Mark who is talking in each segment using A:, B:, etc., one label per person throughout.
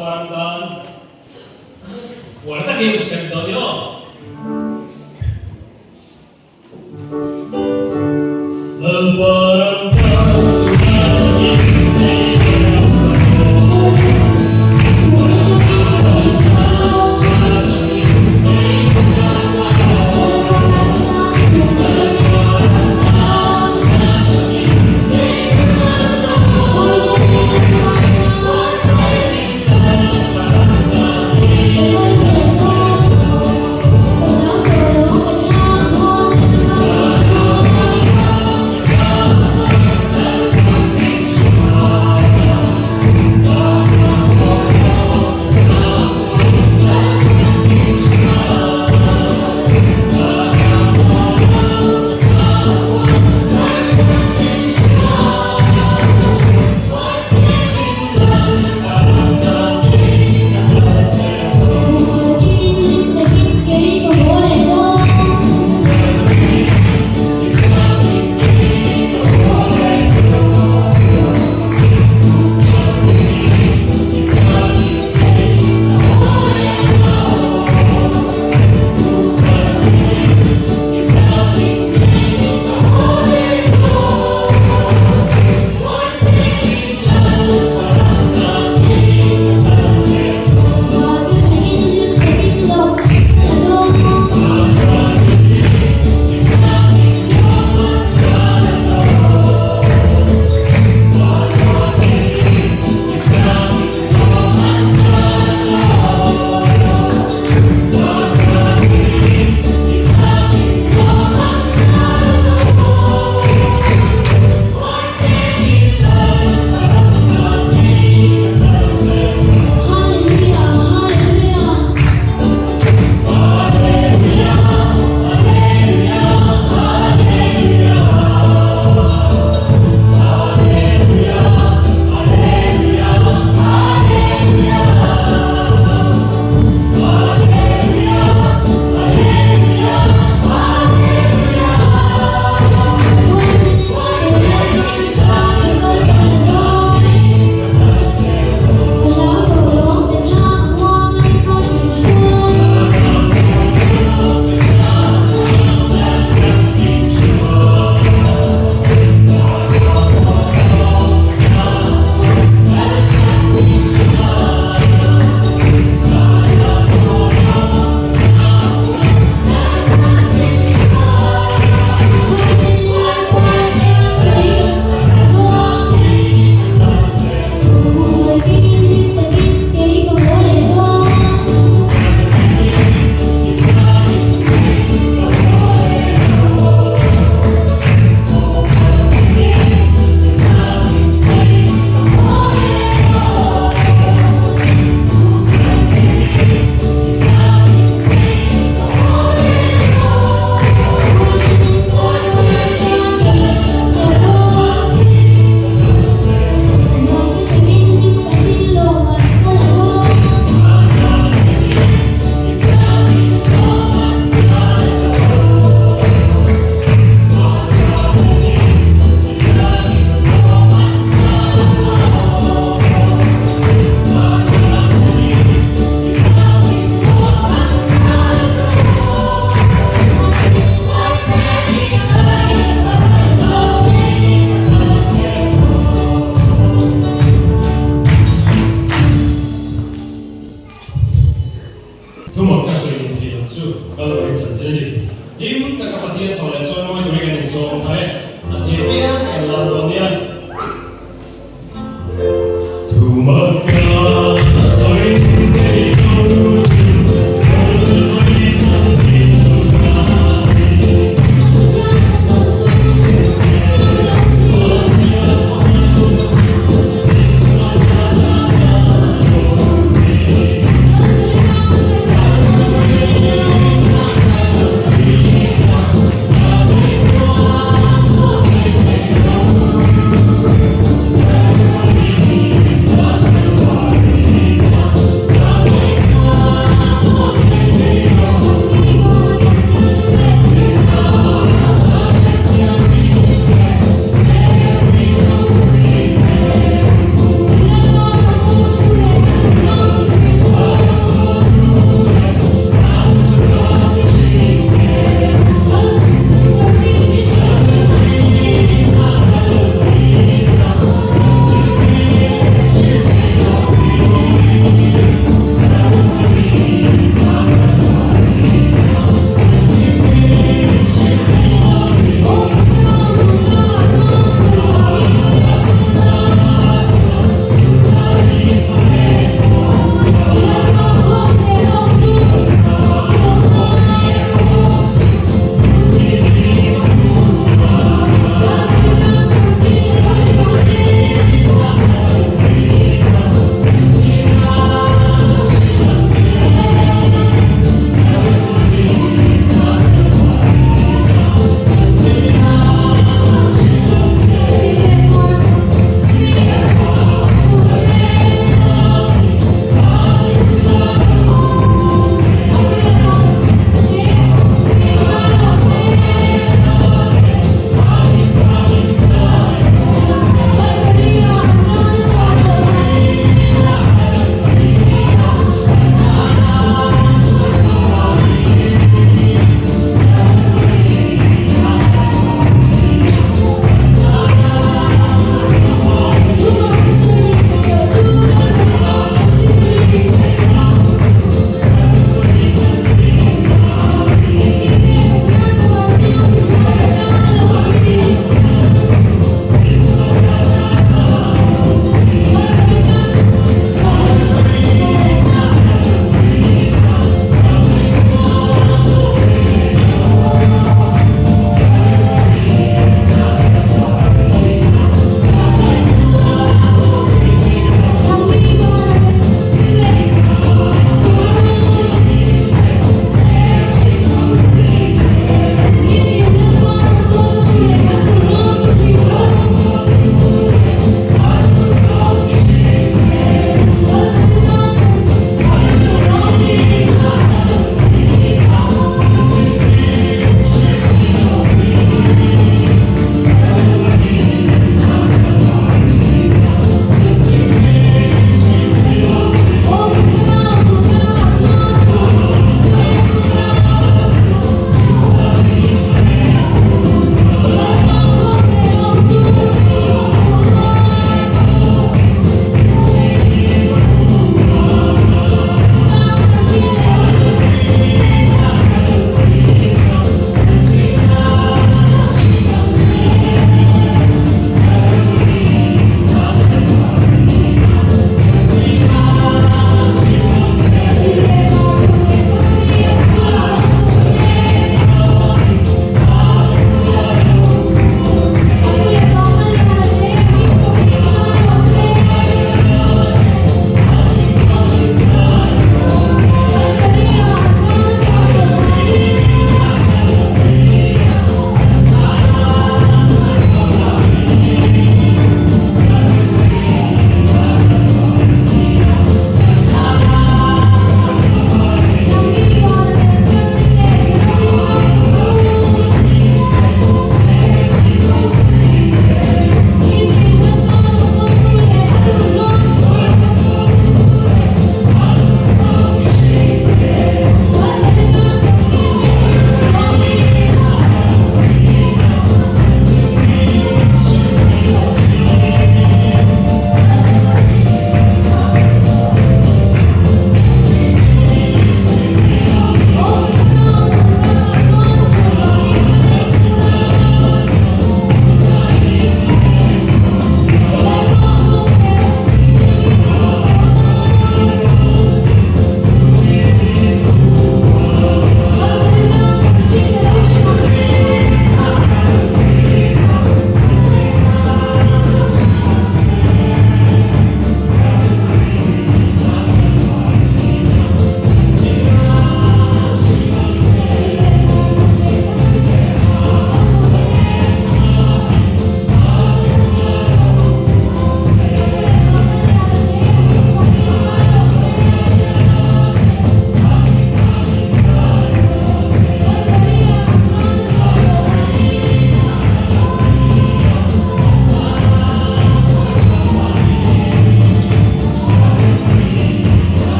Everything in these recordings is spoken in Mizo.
A: Lalpa ram tan uar takin kan dawn ni aw. Lalpa ram tan uar takin Thumak ka sawi nih theih loh chu Kalvari chanchin a ni. Hlim taka Pathian fak leh chuan mawi turin kan insawm thar e. A thei piang kan lam dawn nia. Thumak ka sawi theih loh chu Kalvari chanchin a ni.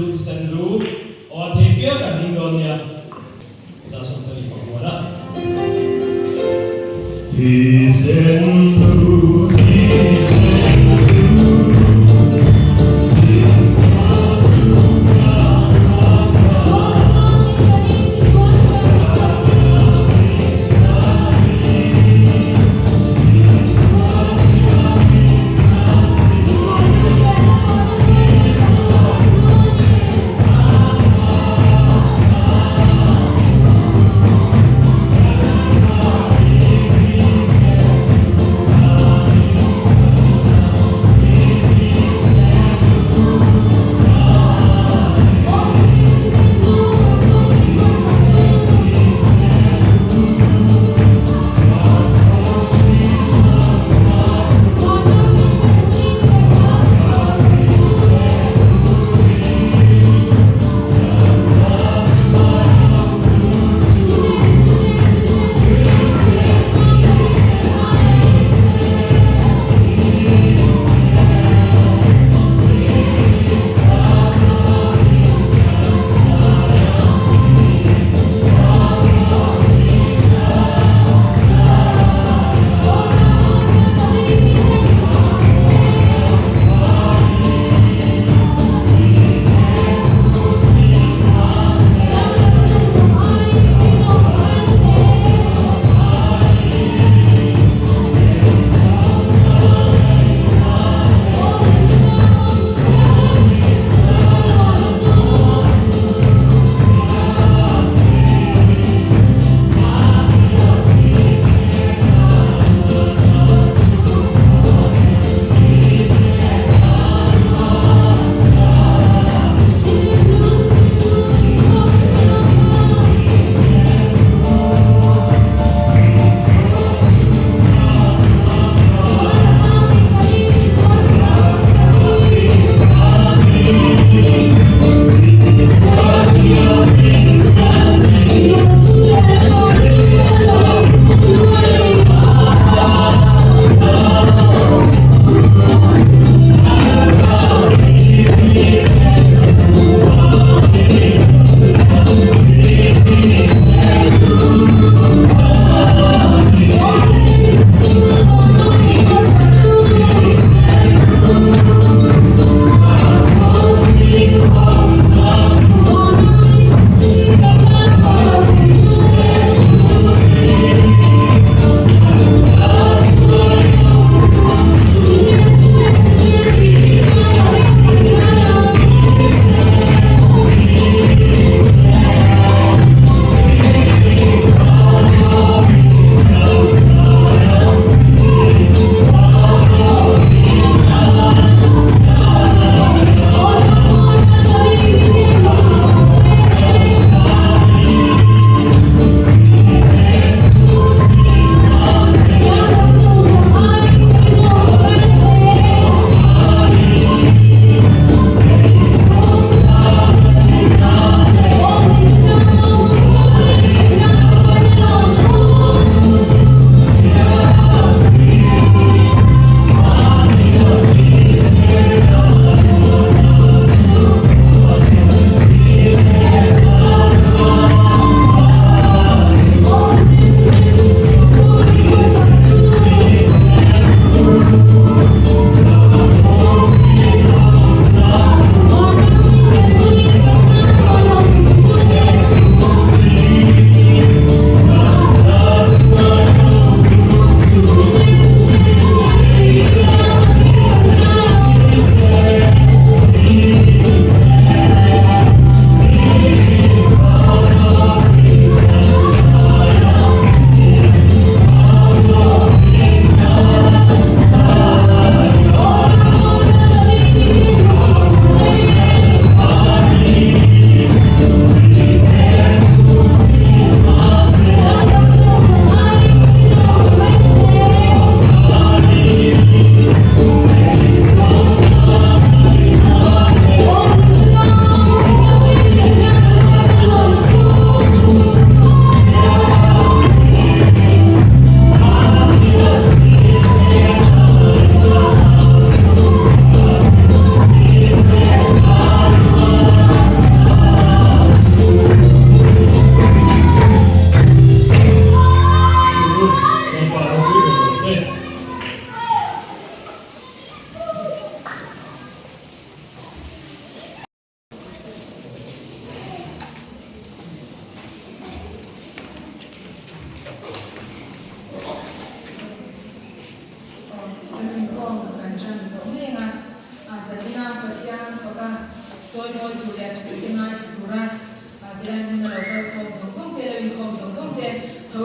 A: hlu, thisen hlu, aw a thei piang kan ding dawn nia. 175 na. Thisen hlu, thisen hlu.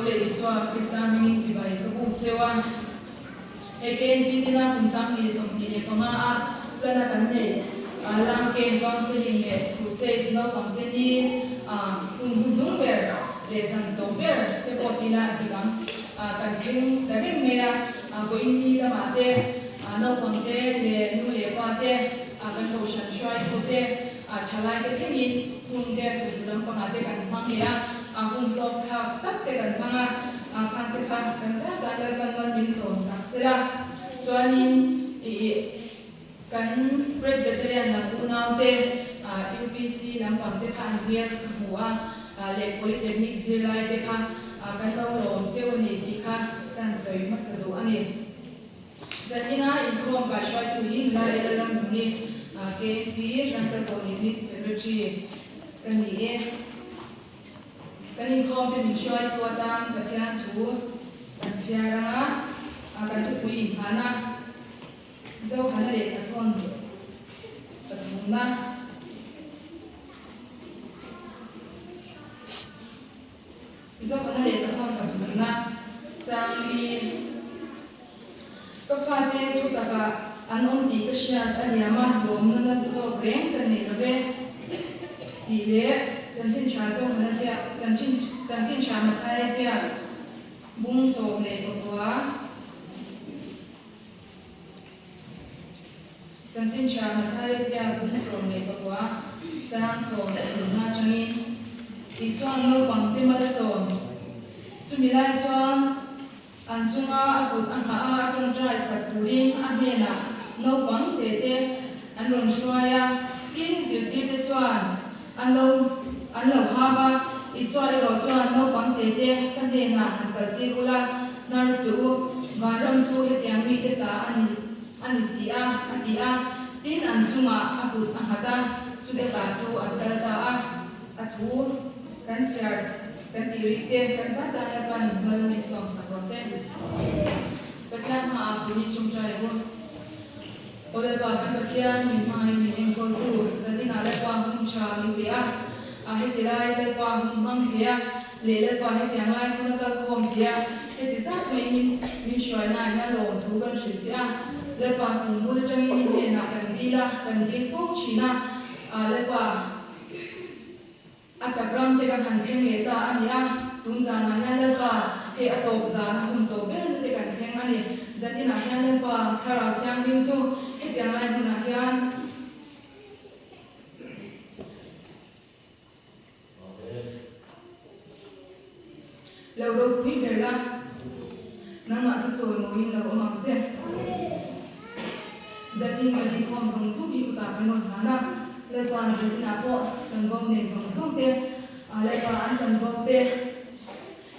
B: tho leh Isua Krista hmingin chibai ka buk cheu a. Hei KNP tina kum 25 a plan a kan neih Lamke Counselling leh Crusade naupangte ni hun hnuhnung ber leh zan tawp ber te pawh tila a dik ang. Kan thleng ta reng mai a, vawiin ni lamah te naupangte leh nu leh pa te kan kohhran hruaitute Thalaite thlengin hun te chawhnu lampangah te kan hmang leh a, a hun hlawk thlak tak te kan hmang a, a khan te kha kan zat a Lalpan mal min sawm sak sela. Chuanin ih kan Presbyterian lam unau te UPC lampang te kha an hmel ka hmu a, leh Polytechnic zirlai te kha kan lo lawm cheu a ni tih kha kan sawi hmasa duh a ni. Zanina inkhawm kaihhruaitu hi nula Ella Ramhmuni, KNP Hranchakawh Unit Secretary ka ni e. Kan inkhawmte min hruaitu atan Pathian thu kan chhiar ang a, kan thupui inhana Zohana lehkhathawn pathumna. Zohana lehkhathawn pathumna changli. Ka fate thu takah an awm tih ka hriat a liam a, lawmna nasa zawk reng ka nei lo ve tih leh chanchin tha Zohana ziak chanchin chanchin tha Mathaia ziak bung 19. Chanchin tha Mathaia ziak bung 19 chang 13 atangin Isua'n naupangte mal a sawm. Chumi lai chuan An chunga a kut a nghah a, a tawngtai sak turin a hnenah naupang te te an rawn hruai a. Tin, zirtirte chuan an lo an lo hau a, Isua erawh chuan naupang te te ka hnenah han kaltir ula, hnar suh u, vanram chu hetiang mite ta a ni a ni si a, a ti a. Tin, an chungah a kut a nghat a, chute ta chu an kal ta a. A thu kan chhiar kan tih rik te kan zat tan Lalpan mal min sawm sak rawh se. Pathian hmaah pui tawngtai u. Aw Lalpa kan Pathian min hmangaih min enkawl tu zaninah Lalpa hun tha min pe a, a heti lai Lalpa hun hmang thei a leh Lalpa hetiang lai hmun a kal khawm thei a, heti zat mai min min hruainaah hian lawm thu kan hrilh che a. Lalpa kum bul atangin i hnenah kan dil a, kan dil fo thin a, Lalpa. A tak ram te kan han thleng leh ta a ni a, tun zanah hian Lalpa hei a tawp zan a hun tawp ber na te kan thleng a ni. Zan inah hian Lalpa Thlarau Thianghlim chu hetiang lai hmunah hian Lo ropui ber la, nangmah chu chawimawiin lo awm ang che. Zanin kan inkhawm zawng zawng hi kutah kan rawn hlan a, Lalpa'n zaninah pawh chanvo nei zawng zawng te, Lalpa an chanvo te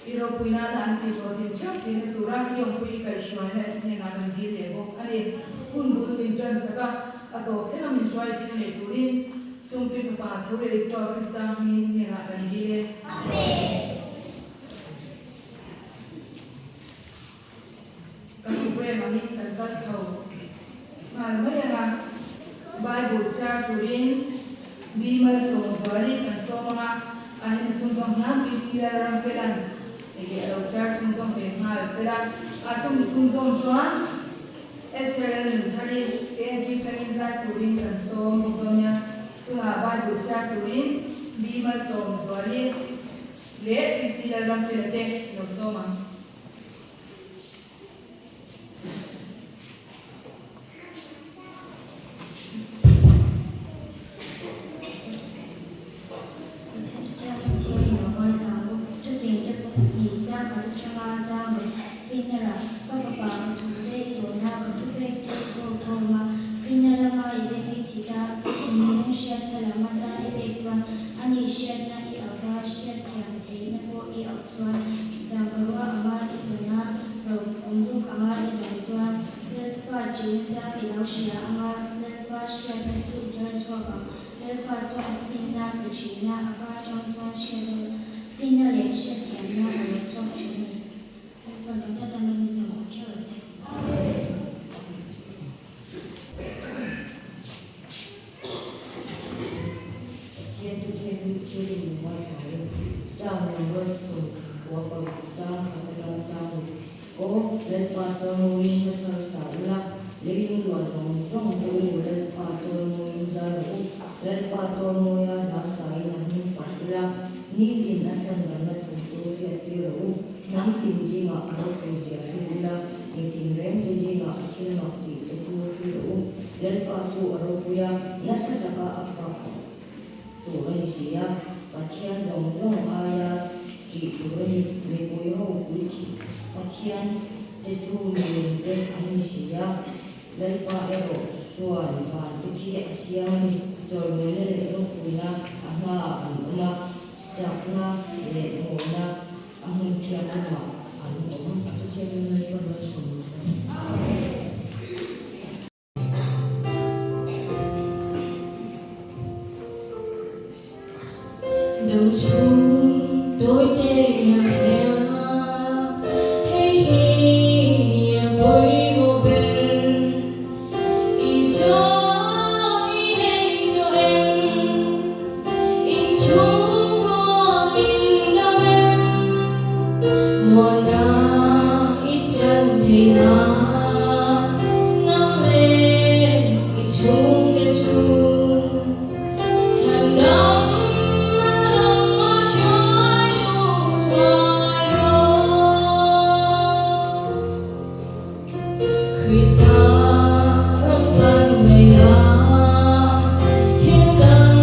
B: i ropui nana an tih hlawhtlin theuh theihna tura i awmpui i kaihhruaina i hnenah kan dil leh bawk a ni. Hun bul min tansak a, a tawp thlenga min hruai thleng leh turin Chung chu i Fapa tho leh Isua Krista hmingin hnenah kan dil e. Amen. Kan program angin kan kal chho nghal mai ang a. Bible chhiar turin Bimal Sawmzuali kan sawm ang a, a hemi chhung zawng hian PC Lalramfela'n enge a lo chhiar chhung zawng ve nghal sela. A chumi chhung zawng chuan Israel nunthari KNP tangin zai turin kan sawm bawk dawn nia. Tunah Bible chhiar turin Bimal Sawmzuali leh PC Lalramfela te lo sawm ang.
C: Chuan tangkarua anga i zawn a, ro pumruk anga i zawn chuan Lalpa ṭihna chang i lo hria anga Lalpa hriatna chu i char chhuak ang. Lalpa chuan finna a pe ṭhin a, a ka aṭang chuan hriatna, finna leh hriatthiamna a lo chhuak ṭhin a ni. Lalpa kan zat a min sawmsak ṭheuh rawh se.
D: Pathian chu thlen hi thil in ngaithla in Psalm number 14. kua paruk chang khat atang chang ruk. Aw, Lalpa chawimawiin hla thar sa ula, leilung luah zawng zawng te u, Lalpa chawimawiin zai rawh u. Lalpa chawimawia hla sain a hming fak ula, nitin a chhandamna thu chu hriattir rawh u. Hnam tin zingah a ropui zia hrilh ula, mi tinrengte zingah a thil mak tih te chu hrilh rawh u. Lalpa chu a ropui a, nasa taka a fak tur a ni si a, Pathian zawng zawng aia ṭih tur a ni. Mipui ho pui thih Pathian te chu milem te an ni si a, Lalpa erawh chuan van te khi a siam a ni. Chawimawina leh ropuina a hmaah an awm a, chakna leh mawina a hmun thianghlimah an awm. Pathianin Lalpa malsawm rawh se.
E: Dam chhung tawite a hel a, hei hi a pawimawh ber. Isua i nei tawh em? Inchhungkaw in dam em? Muana i chan theih nan nang leh i chhungte chu. Chhandamna lam a hruai lut thuai rawh. Krista rawn pan mai la, thil dang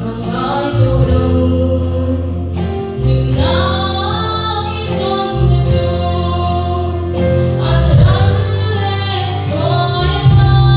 E: a ngai tawh lo. Hlimna i zawn te chu an ran leh thuai ang.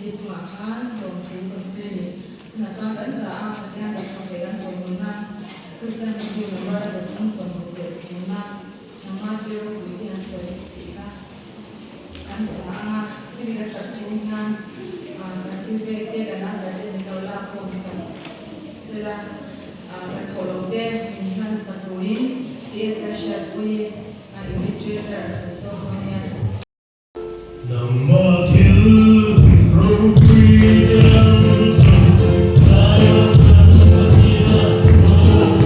B: te chungah khan lawmthu kan sawi a ni. Tunah chuan kan za a, Pathian kan fak leh kan sawmhmunna Kristian Review number 363 nangma thil ropui te an sawi tih kha kan sa ang a, hemi kan sak chhung hian kan thil pek te kan azar te min lo lak khawm sak sela kan thawh loh te min hman sak turin PSI hriatpui a unit treasurer kan sawm dawn nia.
A: Nangmah thil ropui te an sawi Zion kan Pathian ropui.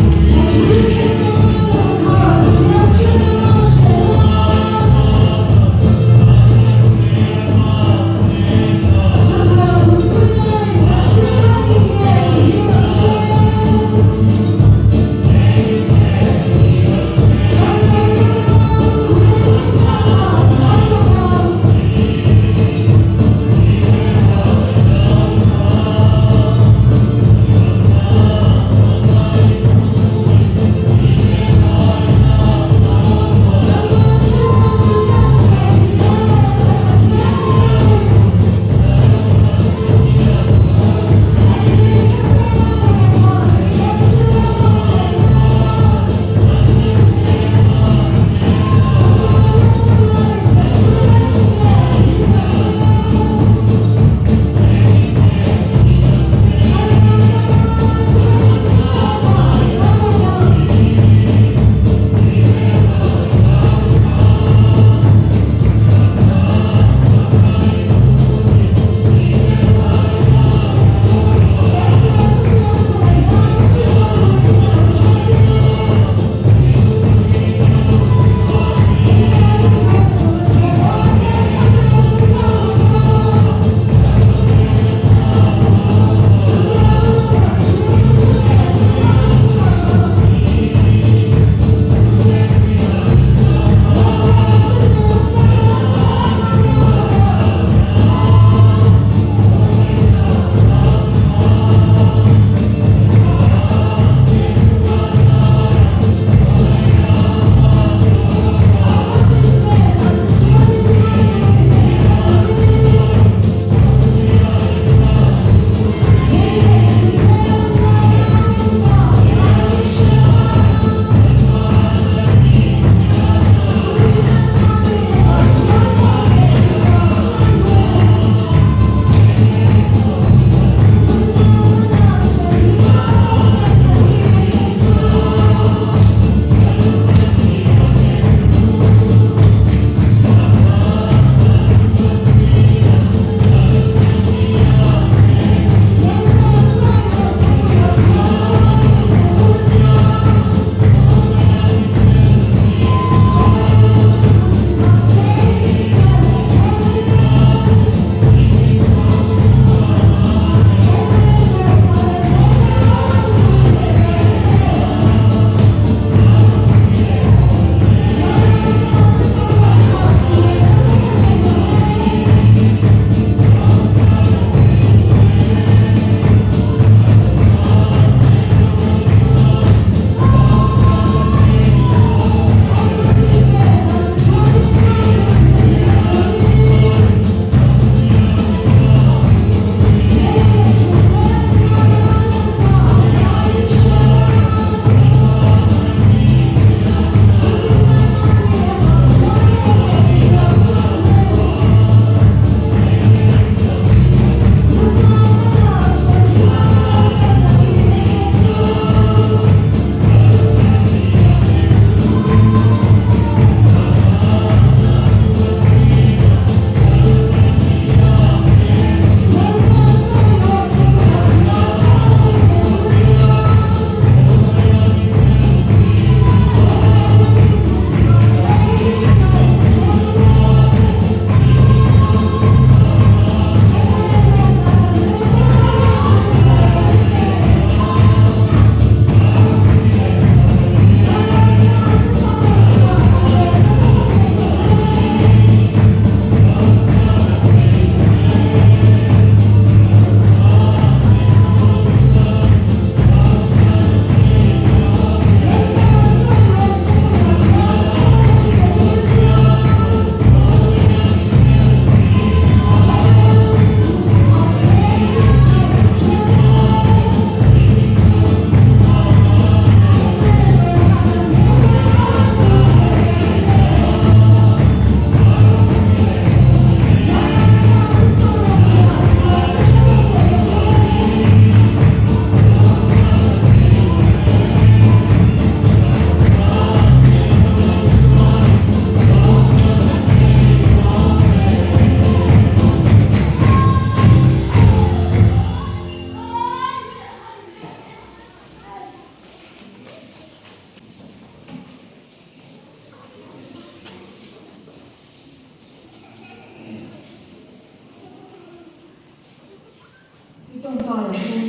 B: Tawngtai ang u.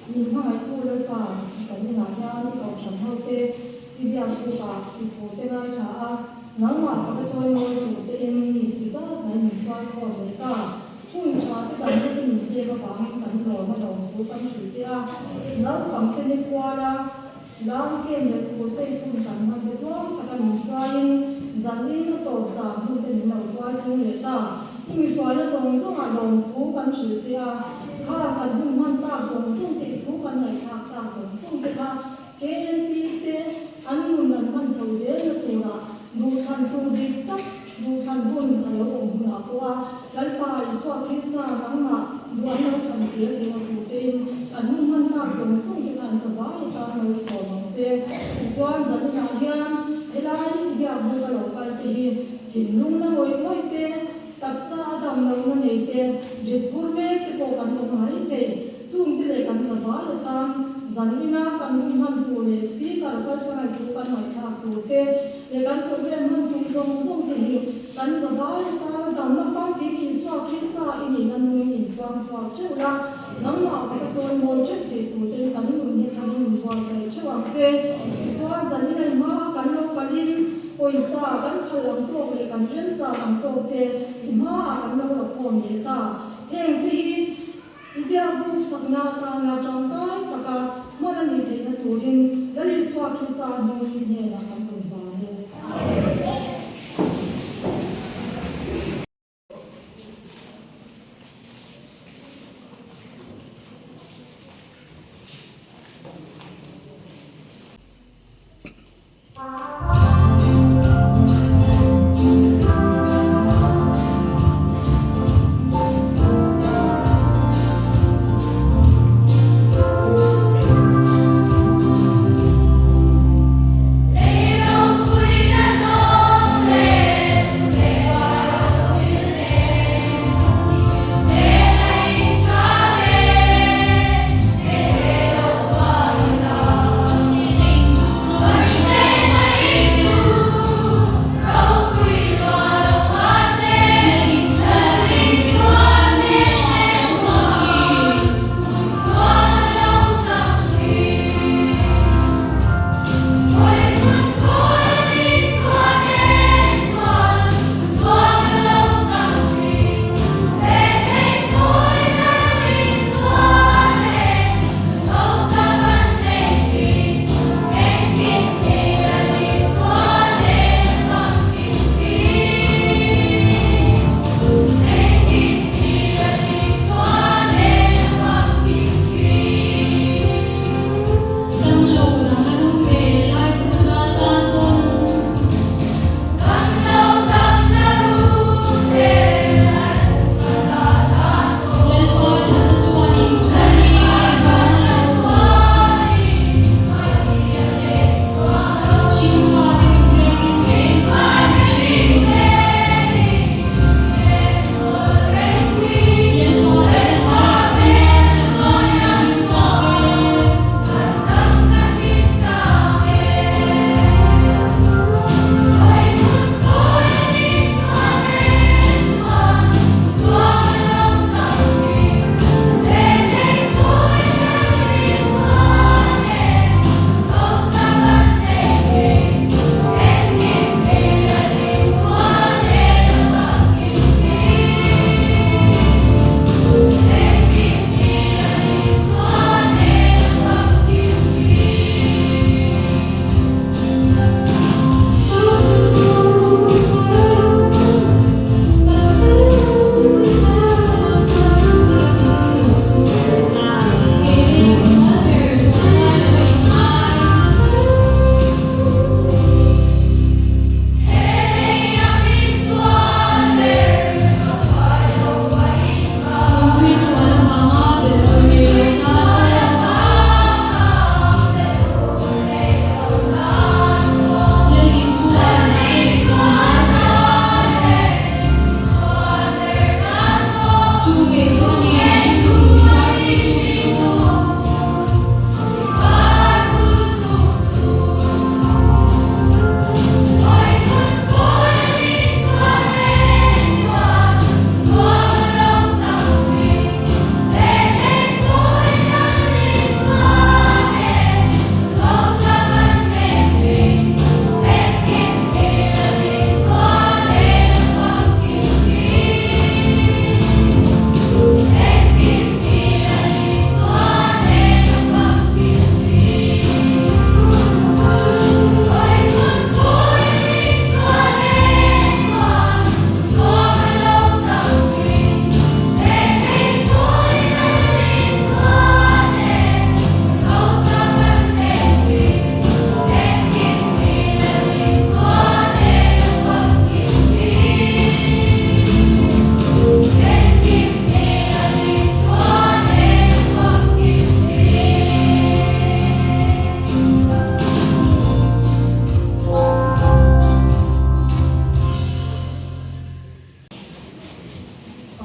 B: Min hmangaihtu Lalpa zaninah hian i kohhran hote i biak bukah i phute ngaithla a, nangmah ka chawi mawi tur che in mi ti zat mai min hruai khawm leh ta. Hun tha te dang te min pek avangin kan lawm a lawm thu kan hrilh che a, naupangte ni kuala Lam kem leh thu sei hun kan hman te tluang taka min hruaiin zanin a tawp zan hun te min lo hruai thleng leh ta. I mi hruaina zawng zawngah lawm thu kan hrilh che a, kha kan hun hman tak zawng zawng te i thu kan ngaihthlak tak zawng zawng te kha KNP te an nun an hman chho zelna turah duhthlan tur dik tak duhthlan hun a lo awm hunah pawh a Lalpa Isua Krista nangmah duh an lo thlan zel theih a hmuh chein kan hun hman tak zawng zawng te khan zavai atan lo sawm ang che. Tichuan zaninah hian helai biak buk a lo kal te hi thinlung na ngawih ngawih te, taksa a dam lohna nei te, rit phur mek te pawh kan awm mai thei. Chungte leh kan zavai atan zanina kan hun hman tur leh speaker kaltlangai thu kan ngaihthlak tur te leh kan program hman tur zawng zawng te hi kan zavai atana damna famkim Isua Krista i nihna nungin inpuang chhuak theuh la, nangmah va ka chawi mawi theuh thei tur chen kan nun hi thamin min buatsaih theuh ang che. Tichuan zaninai hmaa kan lo kalin pawisa kan phal ang tawk leh kan remchang ang tawk te i hmaah kan lo la khawm leh ta. Heng te hi I biakbuk sakna atana tangkai taka hman a nih theihna turin Lal Isua Krista hmingin i hnenah kan rawn vang e.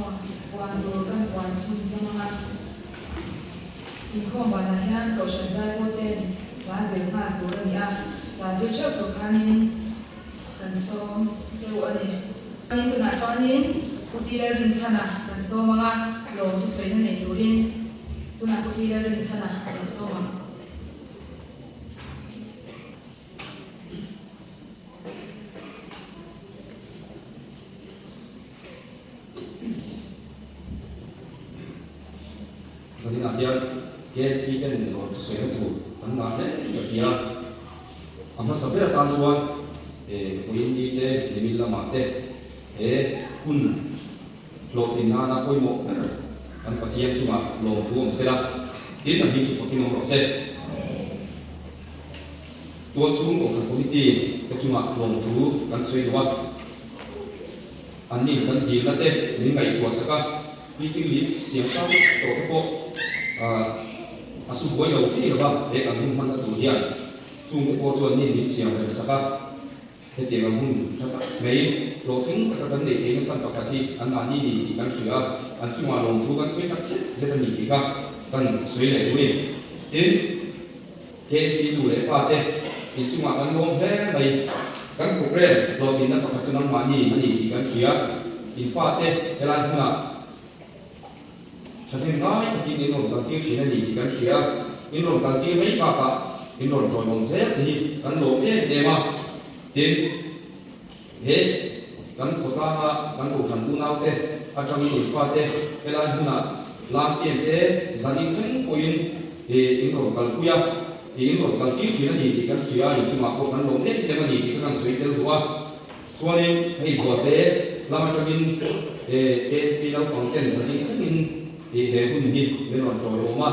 B: Aw, puan tur kan puan chhunzawm ang a. Inkhawm banah hian Kohhran Zaipawl ten hla zir nghal tur a ni a, hla zir theuh tur khanin kan sawm cheu a ni. Chuanin tunah chuanin Pu Tila Rinchhana kan sawm ang a, lawm thusawiina nei turin tunah Pu Tila Rinchhana kan sawm ang.
F: Zaninah hian KNP ten rawn thusawina tur an ngah hle ka ti a. A hmasa ber atan chuan vawiin ni te nimin lamah te he hun hlawhtlin nana pawimawh ber kan Pathian chungah lawmthu awm sela, tin a hming chu fakin awm rawh se. Tualchhung Kohhran Committee te chungah lawmthu kan sawi duh a, anni kan dilna te min ngaihtuah sak a, preaching list siam sang tawh te pawh a su buai lo thei lova he kan hun hmanna tur hian chung te pawh chuan nin min siam rem sak a, hetiang ang hun tha tak mai hlawhtling taka kan neih theihna chhan pakhat hi anmahni ni tih kan hria a, an chungah lawmthu kan sawi tak zet zet a ni tih kha kan sawi leh duh a ni. Tin. KNP nu leh pa te inchungah kan lawm hle mai. Kan programme hlawhtlinna pakhat chu nangmahni a ni tih kan hria. In fate helai hmunah thahnem ngai takin in rawn kaltir thin a ni tih kan hria. In rawn kaltir mai bakah in rawn tawihawm zel te hi kan lawm em em a. Tin, he kan khawtlanga kan kohhran unaute atangin in fate helai hmunah lampian te zan in thleng pawhin in rawn kalpui a, in rawn kaltir thin a ni tih kan hria a, inchungah pawh kan lawm em em a ni tih kha kan sawi tel duh a. Chuanin hei buate lam atangin KNP naupang ten zan in thlengin he hun hi min rawn tawiawm a,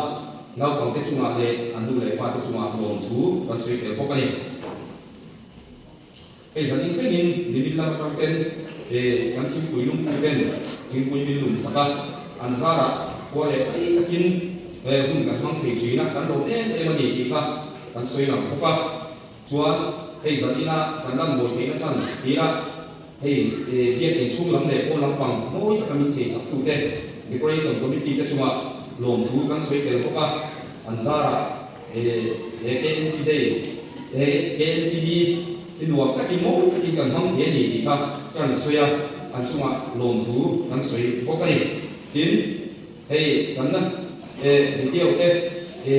F: naupangte chungah leh an nu leh pate chungah lawmthu kan sawi tel bawk a ni. Hei zan in thlengin nimin lam atang ten he kan thingpui lungpui ten thingpui min lum sak a, an zarah khua leh thei takin he hun kan hmang thei thin a, kan lawm em em a ni tih kha kan sawi lang bawk a. Chuan hei zan ina kan lan mawi theihna chan tirah hei biak inchhung lam leh pawn lampang mawi taka min chei sak tute decoration committee te chungah lawmthu kan sawi tel bawk a, an zarah He he KNP Day, he KNPD hi nuam takin mawi takin kan hmang thei a ni tih kha kan sawi a, an chungah lawmthu kan sawi bawk a ni. Tin, hei kan na he video te he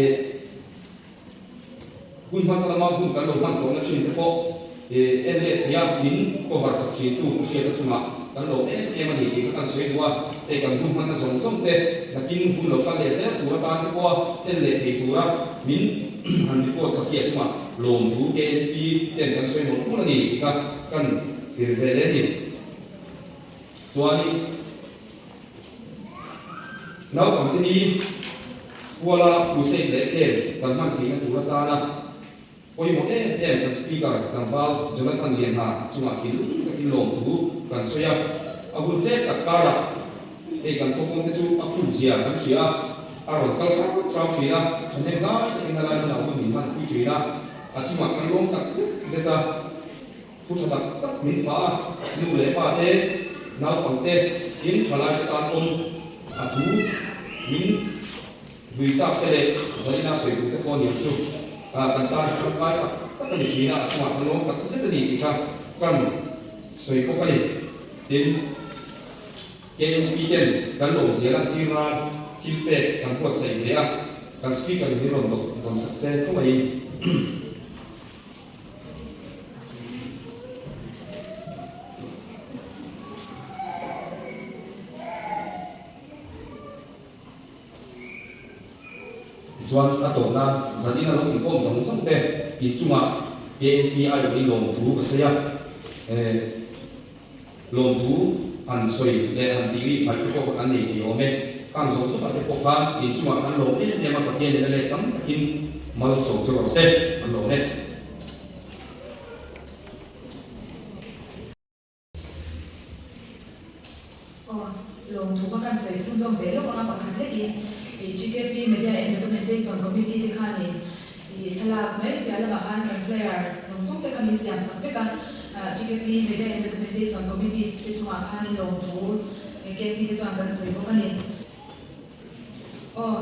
F: hun hmasa lama hun kan lo hman tawhna thin te pawh he en let thei a, min cover sak thin tu ka hriat a chungah kan lo em em a ni tih kha kan sawi duh a. Hei kan hun hmanna zawng zawng te nakin hun lo kal leh zel tur atan te pawha en leh thei tura min han report sak hi a chungah lawmthu KNP ten kan sawi mawlh mawlh a ni tih kha kan tir ve leh a ni. Chuanin naupangte ni kuala crusade leh camp kan hman theihna tur atana Pawimawh em em kan Speaker tlangval Jonathan Lianha chungah thinlung takin lawmthu kan sawi a, a hun chet tak karah hei kan khawpawm te chu a khum zia kan hria a, a rawn kal hrang hrang thin a, thahnem ngai takin a lai hunah hun min hmanpui thin a, a chungah kan lawm tak zet zet a, thu tha tak tak min fah a, nu leh pa te, naupang te, tin thalai te tan awm a thu min Lui tak te leh Zarina sawi duh te pawh niang chu kan tan tangkai tak tak a ni thin a, a chungah kan lawm tak zet a ni tih kha kan sawi bawk a ni. Tin, KNP ten kan lawm zia lantir nan thil pek kan buatsaih ve a, kan speaker in min rawn dawn sak se khawngaihin. Tichuan, a tawp nan zanin a lo inkhawm zawng zawng te inchungah KNP aiawh in lawmthu ka sawi a, lawmthu han sawi leh han tih ri phai te pawh kan nei thei awm e. Khang zawng zawngah te pawh khan inchungah kan lawm em em a, Pathianin a let tam takin malsawm chu rawh se, an lawm e.
B: Aw, lawmthu ka kan sawi chhunzawm ve lawk anga pakhat hlekin ih GKP Media and Documentation Committee te khanin ih thlalak mai piah lamah khan kan flyer zawng zawng te kha min siam sak vek a, GKP Media and Documentation Committee te chungah khanin lawmthu KP te chuan kan sawi bawk a ni. Aw,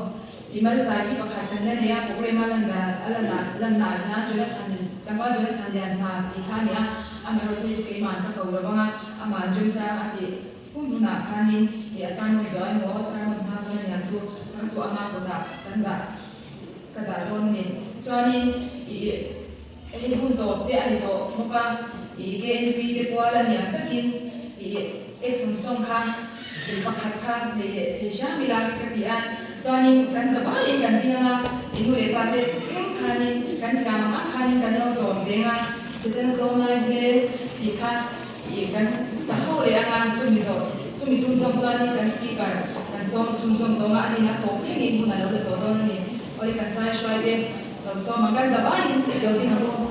B: i mal zai hi pakhat kan la nei a, programme a lan dan a lan ah lan nah hian Jonathan tlangval Jonathan lian hna tih kha a ni a, amaherawhchu hei chu keimah ka ko lo vang a, amah an remchang a tih hun hunah khanin i a sermon zuah emaw sermon hma pawn a niang chu kha chu ama kutah kan dah ka dah dawn a ni. Chuanin i hei hun tawp te a ni tawh bawk a, i KNP te pual a niang takin i action song kha i pakhat kha nei leh thei hram ila ka ti a. Chuanin kan za vaiin kan ding ang a, i nu leh pa te thleng khanin kan thiam ang ang khanin kan lo zawm veng a, Setana tlawm lai hmel tih kha i kan sa ho leh ang a, chumi zawh chumi chhungzawm chuanin kan speaker kan sawm chhungzawm tawng a, anin a tawp thlengin hun a lo la tawh dawn a ni. Awle kan zai hruai te lo sawm ang kan za vaiin lo ding ang u.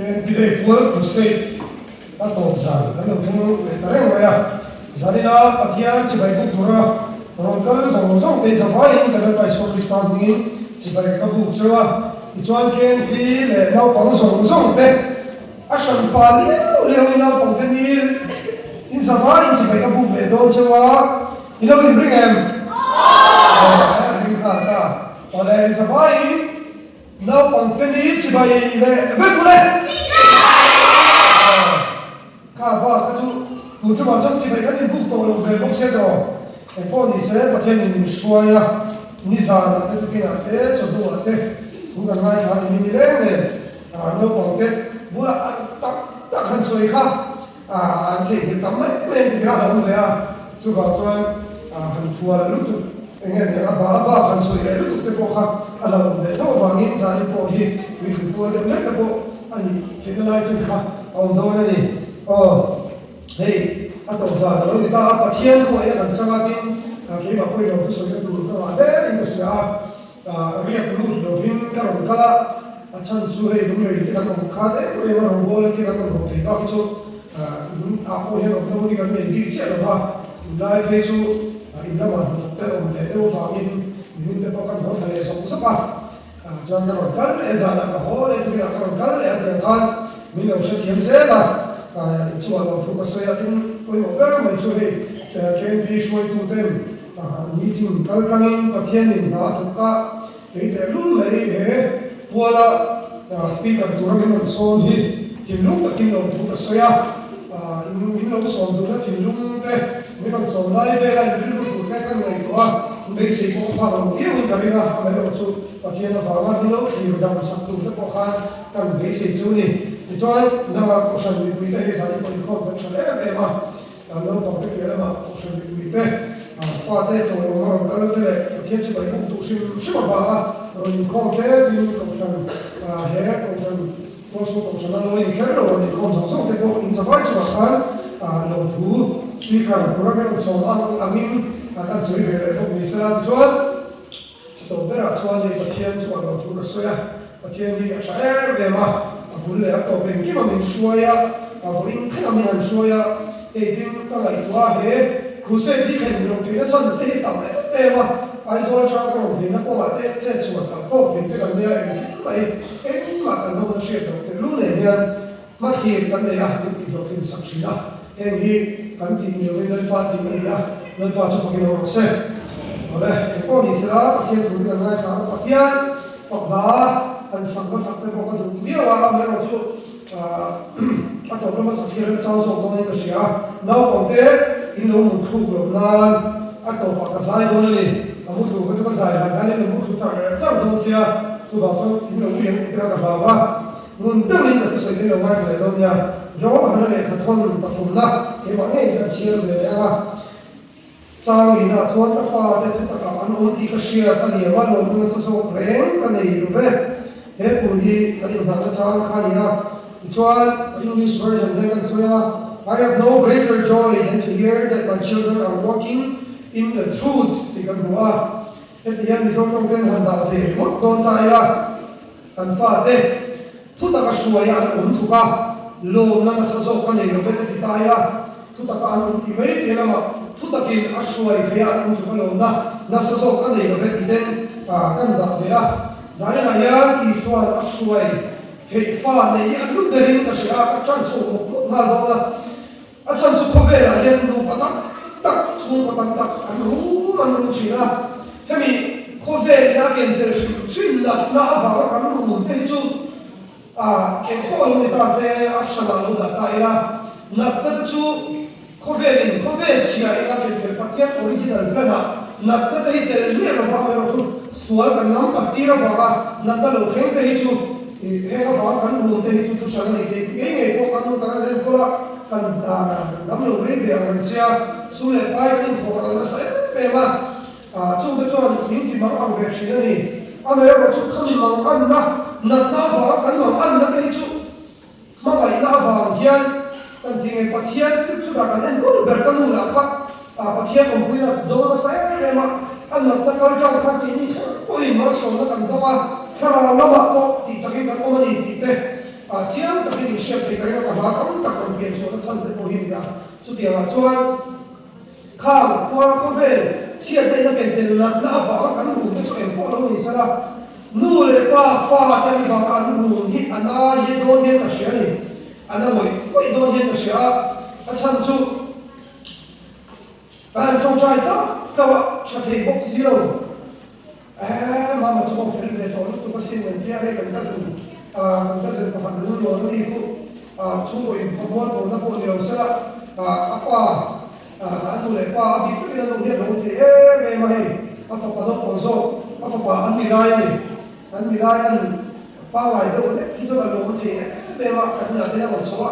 G: KNP Day pual Crusade a tawp zan kan lo thleng leh ta reng mai a. Zanina Pathian chibai buk tura rawn kal zawng zawng te zavaiin kan Lalpa Isua Krista hmingin chibai ka buk cheu a. Tichuan KNP leh naupang zawng zawng te a hran pa liau liauin naupang te nil in zavaiin chibai ka buk leh dawn cheu a. I lo inring em? Aw! Ring nghal ta. Awle in zavaiin Naupangte ni chibai leh vek u le. Kha bak kha chu tun ṭumah chuan chibai kan inbuk tawh lo hmel bawk sia tawh. Eng pawh ni se Pathianin min hruai a, nizanah te tukinah te chawhnuah te thu kan ngaithla a ni mi ni reng nen naupangte bulah an tak tak han sawi kha an theihnghilh tam mai mai an ti kha a lo awm ve a, chuvang chuan han thual lutuk eng nge nia a ba a bak han sawi leh lutuk te pawh kha a lo awm ve tho avangin zani pawh hi puitling pual deuh hlek te pawh a nih theihna lai chin kha a awm dawn a ni. Aw hei a tawp zan a lo ni ta a, Pathian khawngaihna kan chang a tin keimah pawhin lo thusawi na tur ka ngah hle in ka hria a. Riak lut lovin ka rawn kal a, a chhan chu hei lunglei te kan awm khat em em a, rawngbawl te kan rawn haw thei bak hi chu in ah pawh hian awm dawn hi kan nei bik chiah lo va, tunlai phei chu in lamah hnathawk te awm ve deuh avangin nimin te pawh kan haw thla leh zawk zawk a, chuan ka rawn kal leh zanah ka haw leh tukinah ka rawn kal leh a tiang khan min lo hrethiam zel a, inchungah lo thu ka sawi a, tin pawimawh ber mai chu hei KNP hruaitu ten Meeting kal tangin Pathianin hna a thawk a, kei teh lul mai he puala speaker tura min rawn sawm hi thinlung takin lo thu ka sawi a, min lo sawm duhna thinlung te min rawn sawm lai vela in rilru tur te kan ngaihtuah a, beisei pawh ka phak lo viauin ka ring a, amaherawh chu Pathian avanga min lo thlir dam sak tur te pawh khan kan beisei chu ni. Tichuan nanga Kohhran mipui te hi zan in pawh inkhawm kan tha em em a. Kan naupang te piah lamah Kohhran mipui te, fate chawiawm a rawn kal te leh Pathian chibai buk duh hrim hrim avanga rawn inkhawm te tin Kohhran he Kohhran Tualchhung Kohhran a lawi ni kher lo rawn inkhawm zawng zawng te pawh in zavai chungah khan lawmthu Speaker tura kan rawn sawm ang angin kan sawi ve leh bawk ni sela tichuan Tawp berah chuan hei Pathian chuan lo thu ka sawi a, Pathian hi a tha em em a, a bul leh a tawp engkim a min hruai a, a vawiin thleng a min han hruai a, hei tin ka ngaihtuah a, he crusade hi thlen loh theihna chhan te hi tam em em a, Aizawl atanga ka rawn theihna kawngah te chet chhuah tak tawk thei te kan nia engkim mai engmah kan rawng na hriat loh tehlul nen hian hmathlir kan nei a, min tihhlawhtlin sak thin a, heng hi kan tih ni lovin Lalpa tih a ni a, Lalpa chu fakin awm rawh se. Awle, eng pawh ni sela Pathian thu te kan ngaithla ang, Pathian fak hla han sak hmasak te pawh ka duh viau a, amaherawh chu a tawp lama sak hi remchang zawk dawnin ka hria a, naupangte in lo mutthluk loh nan a tawpah ka zai dawn a ni, a muthlu kha chu ka zai dan hian in lo muthlu char char dawn sia, chuvang chuan in lo ui ang tih te kha ka hlau a. Ngun deuhin ka thusawi te lo ngaithla leh dawn nia. Johana lehkha thawn pathumna keimah ngei kan chhiar ve leh ang a. Chang lina chuan ka fate thu takah an awm tih ka hriat a liam a, lawmna nasa zawk reng ka nei lo ve. He thu hi kan inhnahna chang kha a ni a. Tichuan, English version hian kan sawi a, I have no greater joy than to hear that my children are walking in the truth tih kan hmu a. Heti hian Mizo tawngten han dah ve ringawt dawn ta ila, kan fate thu taka hruaia an awm thuk a, lawmna nasa zawk ka nei lo ve ka ti ta ila, thu taka an awm tih mai piah lamah thu takin a hruai theia an awm thuk a lawmna nasa zawk ka nei lo ve tih ten kan dah ve a. Zaninah hian Isua'n a hruai theih fa nei hi an lu berin ka hria a, ka ṭan chhuak mawp mawp nghal dawn a. A chhan chu khawvelah hian nupa tam tak, chhungkaw tam tak an rum an rum thin a. Hemi khawvel ina ken tel hrim hrim natna avanga kan rum te hi chu eng pawh lo ni ta se a hranah lo dah ta ila, natna te chu khawvelin khawvel chhia ina ken tel Pathian original plan ah natna te hi tel miah lova amaherawh chu sual kan lam pat tir avanga natna lo thleng te hi chu Heng avanga kan rum te hi chu thu hran a ni thei ngei ngei pawh kan nu kan han enkawl a, kan dam lo rei ve ang reng sia, su leh pai kan inthawh ral nasa em em a, chungte chuan min ti mang ang ve thin a ni. Amaherawh chu khami mang anna, natna avanga kan mang anna te hi chu hmangaihna avang hian kan ti ngei Pathian chutah kan enkawl ber ka nu lah kha Pathian awmpuina dawng nasa em em a, a natna kal tang khan keini thleng pawhin malsawmna kan dawng a, thlarau lamah pawh tih chakin kan awm a ni tih te. Chiang takin in hriat theih ka ring a, ka hla tam tak rawn pian chhuahna chhan te pawh hi a ni a. Chutiangah chuan khang khua khawvel chhiatna in a ken tel natna avanga kan run te chu eng pawh lo ni sela, nu leh pa fa te an vanga an run hi a na hi dawn hian ka hria a ni. A na ngawih ngawih dawn hian ka hria a, a chhan chu ka han tawngtai tlauh tlauh a, tha thei bawk si lo. Eeh mama chu pawh fel ve tawh lutuk asin an tia hei kan cousin ah kan cousin pakhat lung lawn a ni khu ah chhungkaw in khawmual pawlna pawh ni lo sela ah a pa ah a nu leh pa a bik takin a nu hian lo thei em em a hei a fapa naupang zawk a fapa an mi lai a ni an mi lai an pangngai deuh hlek hi chuan a lawm thei em em a kan inah te hian a rawn chho a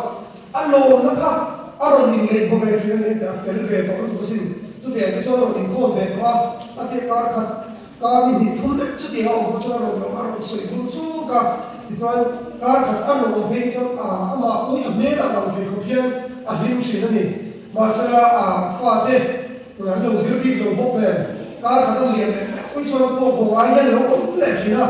G: a lawmna kha a rawn inlei baw ve thin a ni a fel ve tawh lutuk asin. Chutiang te chuan a rawn inkhawm ve tawh a, a tia kar khat kar ni hnih thum lek chutiang a awm pawh chuan a rawn lawm a rawn sawi vul chuk a, tichuan kar khat a rawn awm phei chuan a amah pawh hi a hmel ah lang thei khawp hian a hlim thin a ni. Mahsela a fate an lo zir bik lo bawk nen kar khat an lian leh meuh pawh chuan a pawh haw ngai hian a lo awm leh thin a,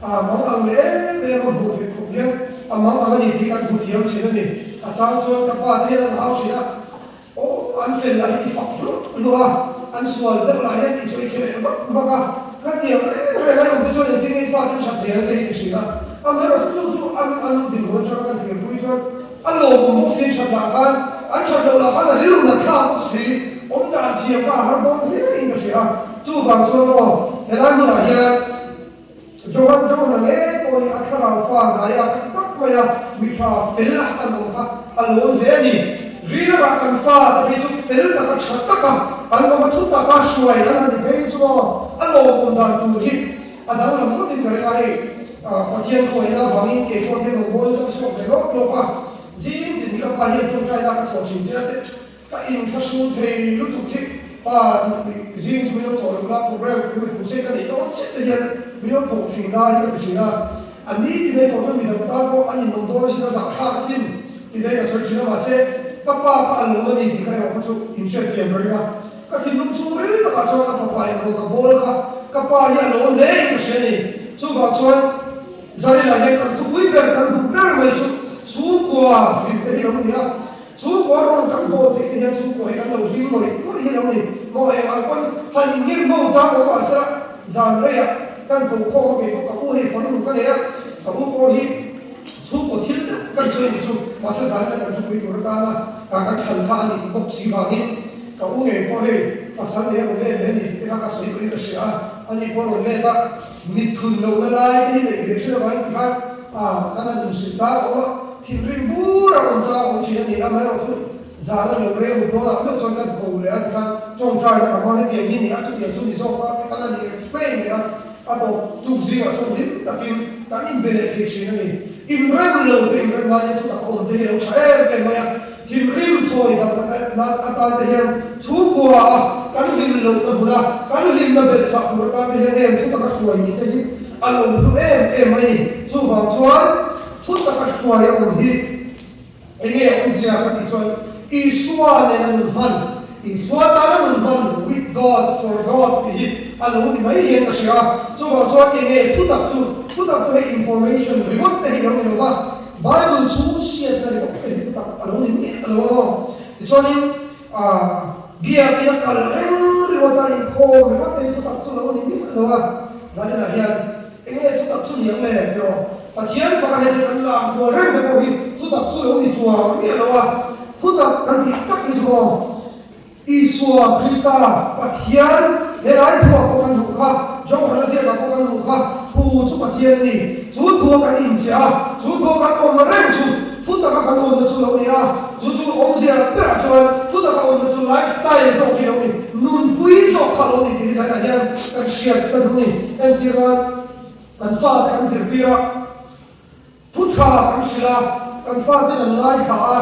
G: a mang ang leh em em a hmuh theih khawp hian a mang ang a ni tih kan hmu thiam thin a ni. A chang chuan ka pa te hian an hau thin a. Aw, an fel lah hi i fak hluah hluah a, an sual deuh lah hian i sawi chhe leh vak vak a, khatiang reng reng a i awm te chuan engtin nge i fate that thei ang te hi ti thin a, amaherawhchu chu chu an an nu dinhmun atanga kan thirpui chuan a lawmawm bawk si that lah khan an that loh lah khan a rilru nat thlak bawk si, awm dan thiam kha a har dawn hle in ka hria a, chuvang chuan aw helai hmunah hian. Johan Johana ngei pawh hi a thlarau fa hnaia khat tak maia mi tha fel a an awm kha a lawn hle a ni. Ri lamah kan fa te phei chu fel taka tha taka an awm a, thu taka hruai an han ni phei chu maw a lawmawm dan tur hi a danglam ngawtin ka ring a, hei Pathian khawngaihna avangin kei pawh thil rawngbawlin ka chhuak ve lawk lawk a, zing tin hi ka pa hian tawngtaina ka thawh thin che a te. Ka inthlahrun thei lutuk hi pa zing chu min lo thawh loh la, program min rawn thawh se ka neih dawn chiah te hian min lo thawh thin lai hi ka ti thin a, a ni ti mai pawh chuan midang tan pawh an inawm dawn asin a zahthlak asin ti mai ka sawi thin a, mahse ka pa kha a lawm a ni tih kha erawh kha chu inhriatthiam ka ring a, ka thinlung chhungril takah chuan a fapa inrawl ka bawl kha ka pa hi a lawm hle in ka hria a ni, chuvang chuan Zarina hian kan thupui ber kan duh ber mai chu chhungkua hlim te hi lo ni a. Chhungkua rawn kan bawl theih te hian chhungkua hi kan lo hlim ngawih ngawih hi lo ni. Maw eng ang pawn han inngir hmawng chang awm mah sela zan reiah kan ko khawm a kei pawh ka u hei fanu ka nei a, ka u pawh hi chhungkaw thil deuh kan sawi nih chu mahse zan ina kan thupui tur atana kan thlan kha a nih bawk si vangin ka u ngei pawh hei pasal nei a rawn let leh a ni tih te kha ka sawi tawhin ka hria a, ani pawh a rawn let a mitthun lohna lai te hi neih ve thin avangin tikhan kan han inhrilh chang awm a. Thinrim bur a awm chang a awm thin a ni a, amaherawhchu zan a lo reng dawn ah meuh chuan kan ko leh a tikhan tawngtai na ka hmang hetiang hi ni a, chutiang chu ni zawk a ti khan a ni explain leh a, a tawp tuk zingah chuan hlim takin kan inbe leh thei thin a ni. Inrem lo te inrem nan hian thutak a awm te hi lo tha em em mai a, thinrim thawi dang nan atan te hian chhungkua a kan hlim loh na hmun a, kan hlimna belhchhah tur atan te hian heng thutak a hruai nih te hi a lo hlu em em mai a ni. Chuvang chuan. Thu taka hruai a awm hi enge awmzia ka tih chuan Isua nen a nun hman, Isua tan a nun hman, with God, for God tih hi a lo ni mai hian ka hria a. Chuvang chuan enge thu tak chu, thu tak chu hei information ringawt te hi lo ni lo va, Bible chhung hriatna ringawt te hi thu tak a lo ni miah lo ang aw. Tichuanin biakin a kal reng ringawt a, inkhawm ringawt te hi thu tak chu lo ni miah lo a. Zaninah hian Enge thutak chu ni ang le tiraw? Pathian faka heti kan lam kual reng te pawh hi thutak chu lo ni chuang miah lo a, thutak kan tih tak hi chu maw Isua Krista Pathian helai thuah pawh kan hmuh kha, Johana ziakah pawh kan hmuh kha, thu chu Pathian a ni, chu thua kan inchiah a, chu thua kan awmna reng chu thutaka kan awmna chu lo ni a, chu chu awmzia berah chuan thutaka awmna chu life style zawk hi lo ni. Nunpui zawk kha lo ni tih hi zainah hian kan hriat ka duh ni. Entir nan kan fate kan zirtir a, thu tha kan hrilh a, kan faten an ngaithla a,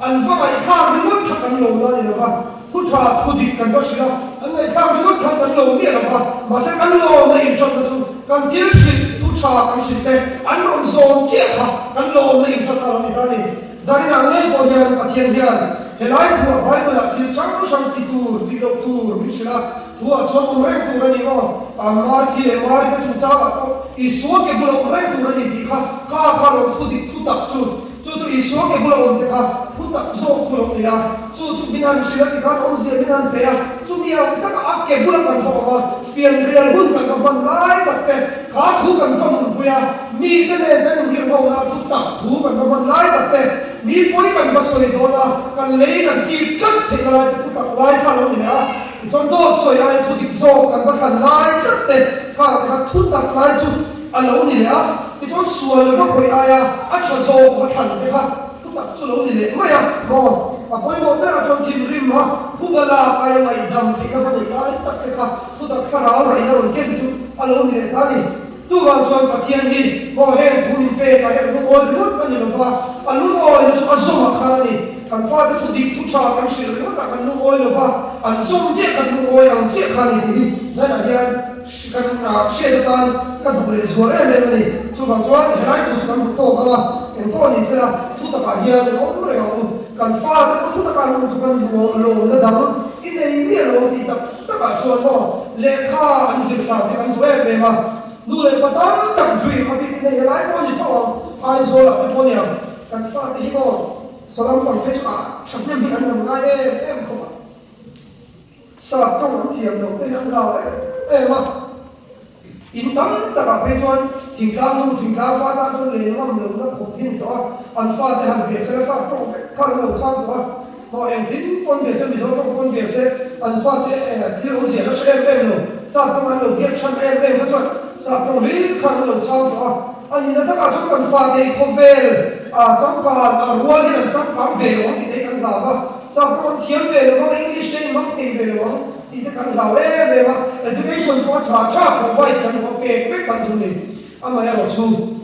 G: an va ngaihthlak ringawt kha kan lo la ni lova, thu tha thu dik kan va hrilh a, an ngaihthlak ringawt kha kan lo miah lova, mahse kan lawmna inthatna chu kan thil hrilh thu tha kan hrilh te an rawn zawm chiah kha kan lawmna inthatna a lo ni ta a ni. Zaninah ngei pawh hian Pathian hian helai thuah Bible-ah thil hrang hrang ti tur, tih loh tur min hrilh a, thuah chuan awm reng tur a ni maw? Marthi leh Mari te chungchangah pawh Isua ke bula awm reng tur a ni tih kha kha kha lo thu dik thu tak chu. Chu chu Isua ke bula awm te kha thu tak zawk chu lo ni a. Chu chu min han hrilh a ti khan awmzia min han pe a. Chumi ang taka a ke bula kan va awm a, fianrial hun kan va hman lai tak te kha thu kan va nunpui a, mite nen kan inhirhona thu tak thu kan va hman lai tak te, mi pawi kan va sawi dawn a, kan lei kan chip tlat theihna lai te thu tak lai kha a lo ni leh a. Tichuan dawt sawi aiin thu dik zawk kan va thlan lai tlat te khang te kha thu tak lai chu a lo ni leh a. Tichuan sual va khawih aia a tha zawk va thlan te kha thu tak chu lo ni leh mai a. Maw? A pawimawh berah chuan thinrim a phuba lak aia ngaihdam theihna va neih lai tak te kha thu tak thlarau raihna rawn ken chu a lo ni leh ta a ni. Chuvang chuan Pathian hi maw heng thu min pek ah hian lungawi ringawt a ni lova, a lungawina chu a zawmah khan a ni. Kan fate thu dik thu tha kan hrilh ringawt ah kan lungawi lova, an zawm chiah kan lungawi ang chiah kha a ni tih hi zainah hian kan hriat atan ka duh leh zual em em a ni. Chuvang chuan helai thu chu kan duh tawk ang a, engpawh ni sela thu takah hian i awm reng ang u. Kan fate pawh thu takah an awm chu kan lawmna dang i nei miah lo ang tih tak takah chuan maw lehkha an zir hram hi kan duh em em a, nu leh pa tam tak dream a bik in hei helai pawh a ni tho ang, Aizawl ah te pawh a ni ang, kan fate hi maw salam pang phei chu ah thahnem hi an han ngai em em khawp a, sap tawng an thiam loh te hi an hlau em em a, in tam takah phei chuan thingtlang nu thingtlang pa tan chuan len ngam lohna khawp hi a ni tawh a, an fate han bia sela sap tawng vek kha an lo chhang tawh a. Maw engtin pawn ve se, Mizo tawng pawn ve se, an fate thil awmzia la hre em em lo, sap tawng an lo biak chhan em em kha chuan sap tawng hlir khan an lo chhang tawh a. A nihna takah chuan kan fate hi khawvel a changkan a rual hian an changkang ve lo ang tih te hi kan hlau a, sap tawng an thiam ve lo ang, English te in hmang thei ve lo ang tih te kan hlau em em a. Education pawh a tha tha provide kan duh a, pek vek kan duh ni. Amaherawhchu.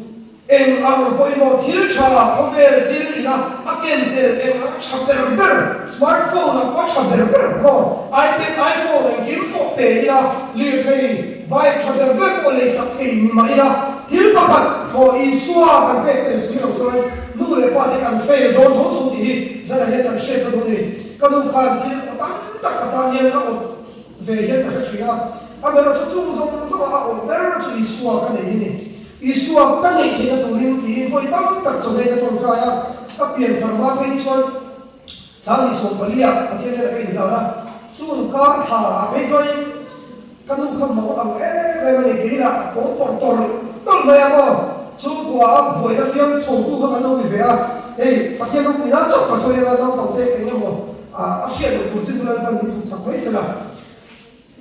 G: Eng ang pawimawh thil tha khawvel thil ina a ken tel eng ang tha ber ber smartphone ah pawh tha ber ber maw ipad iphone engkim pawh pe ila lirthei bike tha ber ber pawh lei sak thei ni mah ila thil pakhat maw Isua kan pek tel si lo chuan nu leh pa te kan fail dawn tho tho tih hi zanah hian kan hriat na dawn a ni. Ka nu khan thil aw tam tak ka tan hian a awt ve hian ka hre thin a, amaherawhchu chung zawng zawng a awt ber chu Isua ka nei hi ni. Isua ka neih theihna turin tiin vawi tam tak chawhmeh ka tawngtai a, ka pian thar hma phei chuan Changni 14 ah Pathian hnenah ka inhlan a, chung kar thla ah phei chuanin ka nu kha maw ang em em a ni keilah pawng pawrh tawrh tawlh mai a maw, chhungkua a buaina siam chhotu kha kan lo ni ve a, hei Pathian ropui nan chauh ka sawi anga naupangte eng emaw a hriat loh tur chu chu Lalpan min thutsak mai sela.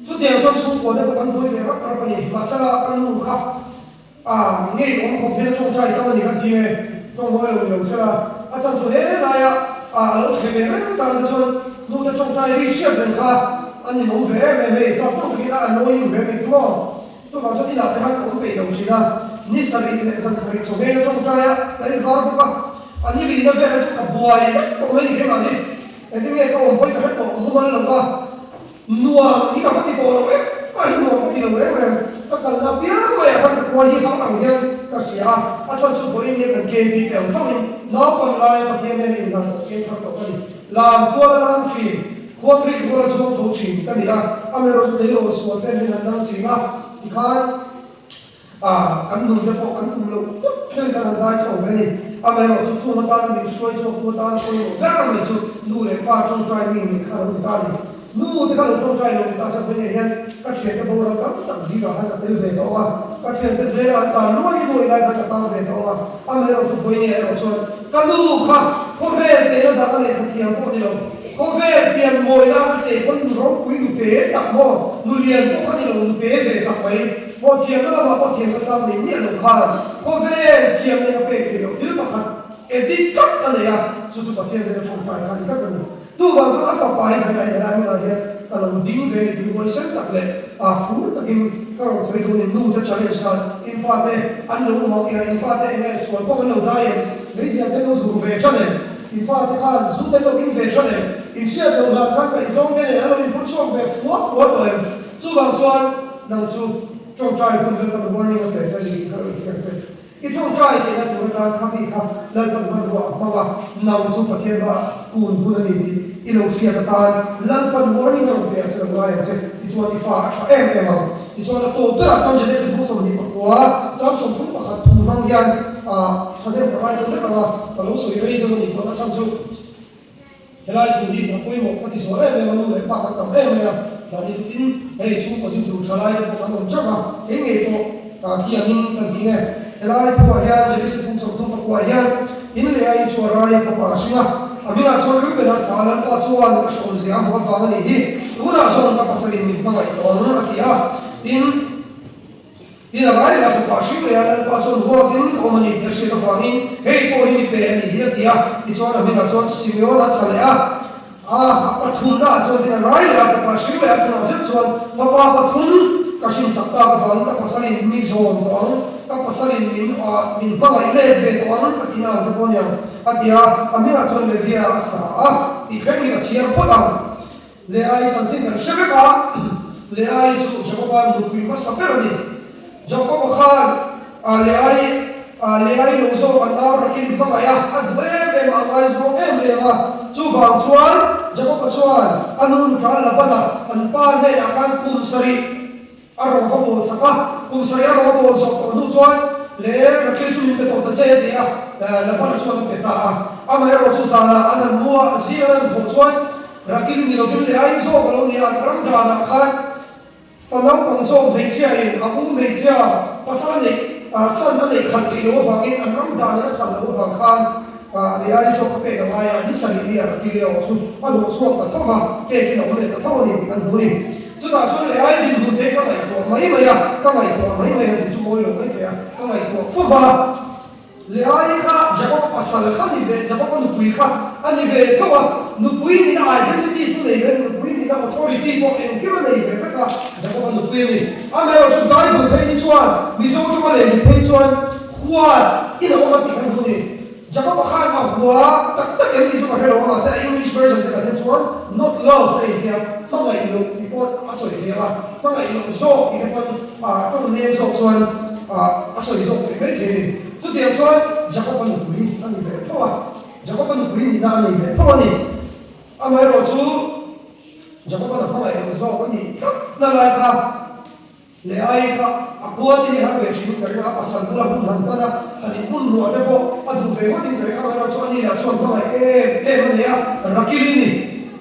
G: Chutiang chuan chhungkua te pawh kan buai ve rap rap a ni. Mahsela ka nu kha a ngei awm khawp hian a tawngtai tam a ni kan ti nge, tawngmawi lo ni lo sela. A chan chu he laia a lo thle ve reng tan te chuan nu te tawngtai ri hriat reng kha a ninawm ve em em hei, zat tawk takin a annoying ve a ni chu maw. Chuvang chuan inah te khan ka awm peih lo thin a, ni sarih leh zan sarih chawhmel a tawngtai a, ka invar bawk a, a ni lihna velah chu ka buai vek tawh mai ni keimah hi. Engtin nge ka awm pawi ka hre tawh mumal lo va. Nuam hi ka va ti tawh lo em a hi nuam ka ti lo reng reng. Ka kalna piang maiah khan ka khua hi hang ang hian ka hria a, a chhan chu vawiin nge kan KP te ang vangin naupang laia Pathian nena inhlan tawh ken thar tawh ka ni. Lam tual a lam thin, khua thri rual a zuang tho thin ka ni a, amaherawhchu tleirawl sual ten min han dang ching a, tikhan A, kan nun te pawh kan tum loh tak hian kan han dai chho ve a ni. Amaherawhchu chung atana min hruai chhuaktu atana pawimawh ber mai chu nu leh pa tawngtai mi nih kha lo ni ta a ni. Nu te kha lo tawngtai lo ni ta chuan hmeichhe hian ka thiante boral tam tak zingah khan ka tel ve tawh a, ka thiante zela an tan luai luai lai khan ka tang ve tawh a. Amaherawhchu vawinia erawh chuan ka nu kha khawvel tehna dang a lehkha thiam pawh ni lo, khawvel pian mawina ka teh pawn nu ropui nu te tak maw, nu lian pawh kha ni lo, nu te ve tak mai. Pawh thiamna lamah pawh thiamna sang nei miah lo khan khawvel thiamna in a pek theih loh thil pakhat edit tlat a nei a, chu chu Pathian hnena tawngtai kha a ni tlat a ni. Chuvang chuan a fapa hi zan ain helai hmunah hian ka lo ding ve ni tih huaisen tak leh a phur takin ka rawn sawi dawn in nu te challenge khan in fate an lo awm ang eng in fate eng nge sual pawh an lo dai em, meizial te an lo zur ve tan em, in fate khan zu te an lo in ve tan em, in hriat loh dan khan ngaihzawng te nen an lo inphur chhuak ve fua fua tawh em. Chuvang chuan nang chu tawngtai hun Lalpan warning a pe che ni tih kha lo inhriat che. I tawngtai theihna tur atan kha mi kha Lalpan hmanrua a hmang a, nang chu Pathian hmaah kun hun a ni tih i lo hriat atan Lalpan warning a rawn pe a che lo ngai ang che. Tichuan i fa a tha em em ang. Tichuan a tawp berah chuan Genesis buk 24. pakua chang 31 thu hmang hian thahnem ka ngai deuh hlek ang a, ka lo sawi rei deuh a nih pawh na chhan chu helai thu hi a pawimawh ka ti zual em em a, nu leh pa kan tam em mai a, zan hi chu tin hei chhungkaw din tur tha lai te pawh kan awm chak a, kei ngei pawh thiamin kan ti nge. Helai thuah hian Genesis bung 34 hian in leh a i chu a rai a fapa a hring a, a hmingah chuan Reuben-a sa Lalpa chuan ka hrawm zia a hmuh avang a nih hi, tunah zawn ka pasalin min hmangaih tawh ang a ti a, tin, tin a rai leh a fapa a hring leh a, Lalpa chuan huatin ka awm a ni tih a hriat avangin hei pawh hi mi pe a nih hi a ti a, tichuan a hmingah chuan Simeon-a sa leh a. A pathumnaah chuan tin a rai leh a, fapa hring leh a tunah zet chuan fapa pathum ka hrinsak tak avangin ka pasalin mi zawn tawh ang, ka pasalin min min hmangaih let ve tawh ang a tihna ang te pawh a niang a ti a, a hmingah chuan Levia a sa a tih thleng hi ka chhiar phawt ang. Leai chanchin kan hre vek a, Leai chu Jakoba nupui hmasa ber a ni. Jakoba khan Leai Leai lo zawk an nau rakin hmangaih a, a duh em em a, a ngaizawng em em a. Chuvang chuan Jakoba chuan a nu nutral Labana an pa hnenah khan kum sarih a rawn va bawl sak a. Kum sarih a rawn va bawl zawh tawh hnu chuan le Rakil chu min pe tawh ta che a ti a, Labana chuan a pe ta a. Amaherawh chu zanah an han mu a, zing an han thawh chuan Rakil ni lovin Leai zawk a lo ni a, an ram danah khan Fa naupang zawk hmeichhia in a u hmeichhia pasal a neih son a neih khalh theih loh avangin an ram dan in a khalh loh avang khan Leai zawk a pek a ngai a, ni sarih ni a Rakil erawh chu a hlawh chhuak ta tho va, pek in a awm leh ta tho a ni tih kan hmu a ni. Chutah chuan Leai dinhmun te ka ngaihtuah mai mai a, ka ngaihtuah mai mai a tih chu mawi lo mai thei a, ka ngaihtuah fo va. Leai kha Jakob pasal kha ni ve, Jakob-a nupui kha a ni ve tho a, nupui nihna identity chu nei ve a ni, nupui nihna authority pawh engkim a nei ve vek a, Jakob-a nupui a ni. Amaherawhchu Bible phei hi chuan Mizo tawng a lehling phei chuan huat in a awm a tih kan hmu a ni. Jakob-a khan a hua tak tak em tih chu ka hre lo a, mahse a English version te kan en chuan not love chu a intia, hmangaih loh tih pawh a sawi thei ang a, hmangaih loh zawk tih te pawn tawng nem zawk chuan a sawi zawk thei mai thei a ni. Chutiang chuan Jakob-a nupui a ni ve tho a, Jakob-a nupui nihna a nei ve tho a ni. Amaherawh chu Jakob-a na hmangaih loh zawk a nih tlat na lai kha leh ai kha a khua te hi har ve thin in ka ring a, a pasal bula hun han hman a, han inhmun ruah te pawh a duh ve ngawt in ka ring a, amaherawh chu ani lah chuan hmangaih em em a nei a, Rakil-i ni.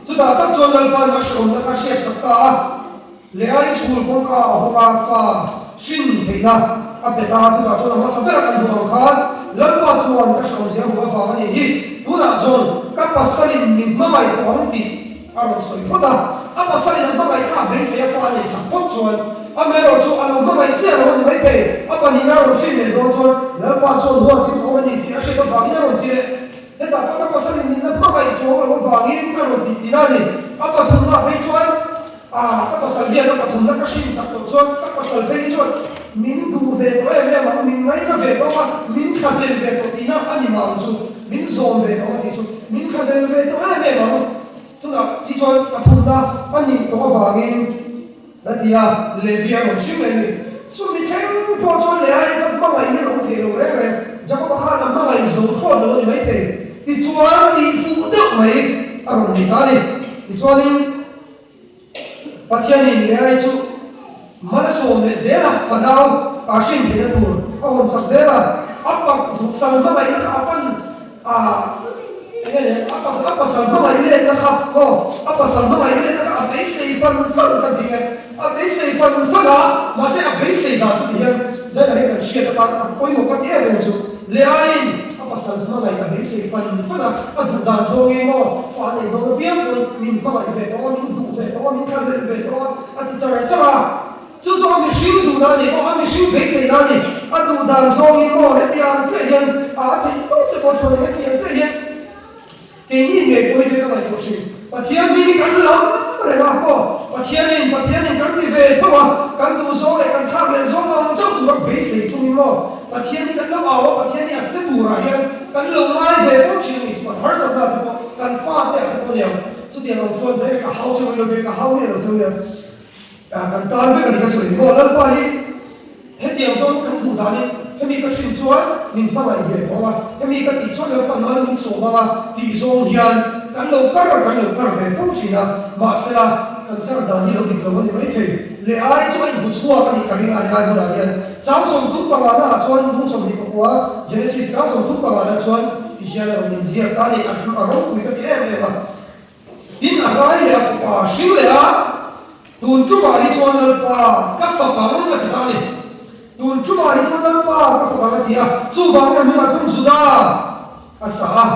G: Chutah tak chuan Lalpa'n a hrehawmna kha a hriatsak ta a. Leai chhul kawngka a hawng a, fa hrin theihna a pe ta. Chutah chuan a hmasa ber kan hmuh ang khan Lalpa chuan ka hreawm zia hmuh avang a nih hi. Tunah chuan ka pasalin min hmangaih tawh ang tih a rawn sawi phawt a. A pasalin a hmangaih kha a hmeichhe a fa a neih sak phawt chuan amaherawh chu a lo hmangaih chiah lo a ni maithei. A pahnihna a rawn hrin leh dawn chuan Lalpa chuan huatin ka awm a ni tih a hriat avangin a rawn ti leh. Hetah pawh ka pasalin min la hmangaih chuang lo avangin a rawn tih tina a ni. A pathumna phei chuan Ah, ka pasal hian a pathumna ka hrin chak tawh chuan ka pasal phei hi chuan min duh ve tawh em em ang, min ngaina ve tawh a, min thlahlel ve tawh tihna a ni mah ang chu, min zawm ve tawh a tih chu, min thlahlel ve tawh em em ang. Chutah hi chuan pathumna a nih tawh avangin a ti a, Levi a rawn hring leh a ni. Chumi thleng pawh chuan Leai kha hmangaih hi a lo thei lo reng reng, Jakoba khan a hmangaih zo thlawt lo a ni maithei. Tichuan tihfuh deuh mai a rawn ni ta a ni. Tichuanin. Pathianin Leai chu malsawm leh zel a, fanau a hrin theihna tur a hawn sak zel a, a pak sal hmangaihna kha a pan a, enge le, a pak a pasal hmangaih letna kha aw, a pasal hmangaih letna kha a beisei fan fan kan tih nge, a beisei fan fan a, mahse a beisei dan chu tihian Zaina hi kan hriat atan a pawimawh ka ti em em chu. Leaiin a pasal hmangaih a beisei fan fan a, a duh dan zawngin maw fa nei dawn apiang pawn min hmangaih ve tawh a, min duh ve tawh a, min thlalel ve tawh a, a ti char char a. Chu chu a mihring duhna a ni maw, a mihring beiseina a ni. A duh dan zawngin maw hetiang chiah hian a theih tawp te pawh chhuah leh hetiang chiah hian Keini ngei pawh hi te ka ngaihtuah thin. Pathian mi hi kan lam reng a, aw, Pathianin, Pathianin kan ti ve tho a, kan duh zawng leh kan thlak leh zawng ang chauh tura beisei chungin maw, Pathian hi kan lo au a, Pathian hi a che turah hian kan lo ngai ve fo thin a ni chu, kan harsatna te pawh, kan fate ah te pawh aniang, chutiang ang chuan zai ka hau cheu ilo te, ka hau miah lo cheu nia, kan tan vek a ni ka sawi ni maw, Lalpa hi. Hetiang zawng kan duh danin hemi ka hrin chuan min hmangaih ve tawh a, hemi ka tih chuan Lalpan mal min sawm ang a tih zawng hian kan lo kar kan lo kar ve fo thin a, mahsela. kan kar dan hi lo dik lo a ni maithei. Leh ai chu a inhmu chhuak a nih ka ring a, helai hmunah hian chang 35 naah chuan bung 24 Genesis chang 35 nah chuan ti hian a rawn inziak ta a ni, a ropui ka ti em em a. Tin, a rai leh a fapa hring leh a, Tun tumah hi chuan Lalpa ka fak ang a ti ta a ni. Tun tumah hi chuan Lalpa ka fak ang a ti a, chuvangin a hmingah chuan Juda a sa a.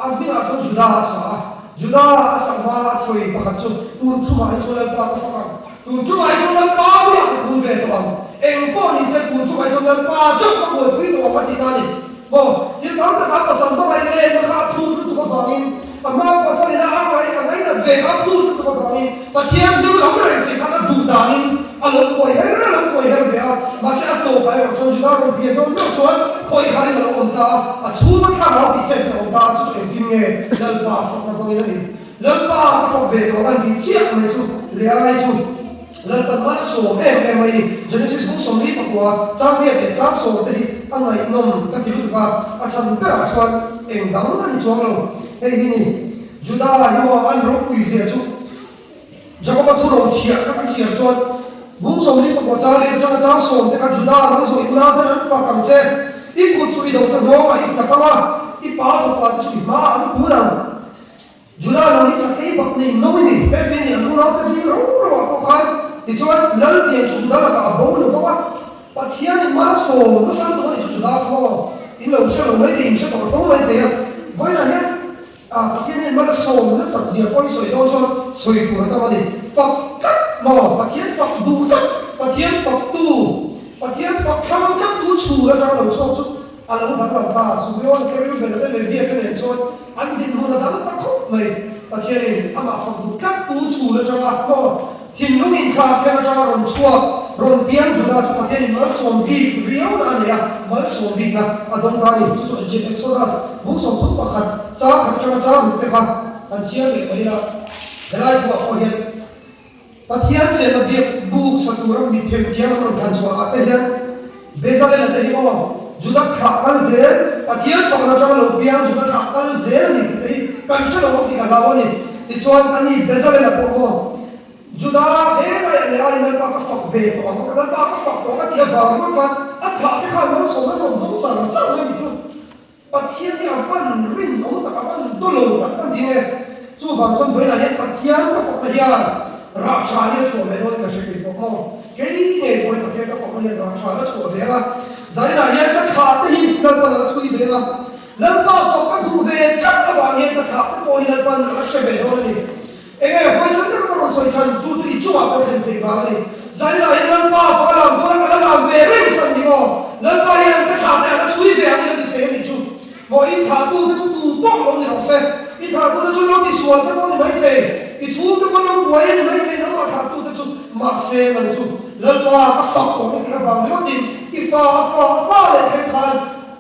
G: A hmingah chuan Juda a sa a. Juda a sak hma a sawi pakhat chu, Tun tumah hi chuan Lalpa ka fak ang. Tun tumah hi chuan Lalpa bulah ka kun ve tawh ang. Eng pawh ni se tun tumah hi chuan Lalpa chauh ka buaipui tawh ang a tih na a ni. Maw, thil tam takah pasal hmangaih lenna kha a phut lutuk avangin, a hma pasalina a ngaih a ngainat ve kha a phut lutuk avangin Pathian hming lam reng si khan a duh danin a lo kuai her a lo kuai her ve a. Mahse a tawpah erawh chuan Juda rawn pian dawn meuh chuan khawi harin a lo awm ta a, a chhunga thlarau tih chet a awm ta a, chu chu engtin nge Lalpa fakna hmangin a ni. Lalpa ka fak ve tawh ang tih chiah mai chu Leai chu Lalpan malsawm em em mai ni. Genesis bung 49 chang riat leh chang sawm te hi a ngaihnawm ka ti lutuk a, a chhan berah chuan eng dang a ni chuang lo. Hei hi ni Juda hi maw an ropui zia chu Jakoba thu ro chhiah kha kan chhiar chuan bung 49 chang riat atanga chang sawm te kha Juda nang zawh i unau ten an fak ang che, i kut chu i do te nghawngah i nghat ang a, i pa fapa te chu i hmaah an kun ang. Juda lo hi sakei bak nei no i ni. Hemi ni an unaute zing ro ro ah pawh khan tichuan Laltiang chu Juda lakah a bo lo vang a, Pathianin malsawm nasa lutuk a nih chu Juda kha maw in lo hre lo mai thei, in hre tawh tho mai thei a. Vawiinah hian Pathian hian malsawm nasat zia pawh hi sawi dawn chuan sawi tur a tam a ni. Fak tlat maw Pathian fak duh tlat, Pathian fak tu, Pathian fak thlang tlat tu chhul atanga lo chhuak chu A lo danglam ta, Subion te Reuben te Levia te nen chuan an dinhmun a dang ta khawp mai. Pathianin amah fak duh tlat tu chhul atanga maw thinlung inthlak thleng atanga rawn chhuak, rawn piang Juda chu Pathianin malsawm bik riauna a nei a, malsawm bikna a dawng ta a ni. Chu chu Exodus bung 31 chang khat atanga chang ruk te kha han chhiar leh mai ila, helai thuah pawh hian Pathian chenna biak buk sa tura mi themthiam an rawn thlan chhuah ah te hian Bezalel-a te hi maw Juda thlah kal zel, Pathian fakna atanga lo piang Juda thlah kal zel a ni tih te hi kan hre lo ang tih ka hlau a ni. Tichuan ani Bezalel-a pawh maw Juda he laiah leh aiin Lalpa ka fak ve tawh ang, Lalpa ka fak tawh ang a tih avang ringawt khan a thlah te khan malsawmna an rawn dawng char char mai a ni chu. Pathian hi a van rinawm tak, a van dawlo tak ka ding e. Chuvang chuan vawiinah hian Pathian ka fakna hian rah tha hi a chhuah ve dawn ka hre thei bawk maw? Kei ngei pawhin Pathian ka fakna hian rah tha la chhuah ve ang a, zaninah hian ka thlah te hi Lalpan a la chhui ve ang a, Lalpa fak a duh ve tlat avang hian ka thlah te pawh hi Lalpan a la hre ve dawn a ni. Enge hawisan taka ka rawn sawi chhan chu chu i chungah pawh thlen theih vang a ni. Zaninah hian Lalpa faka lam dawn a ka la lam ve reng chhan ni maw? Lalpa hian ka thlah te a la chhui ve ang in a ti thei a nih chu. Maw in thlah tu te chu tu pawh lo ni rawh se. I thlah tu te chu lo ti sual te pawh ni mai thei. I chhung te pawh lo buai a ni mai thei nangmah thlah tu te chu. Mahse nang chu Lalpa ka fak tawh na tih avang ringawt in i fa a fa a fa leh thleng khan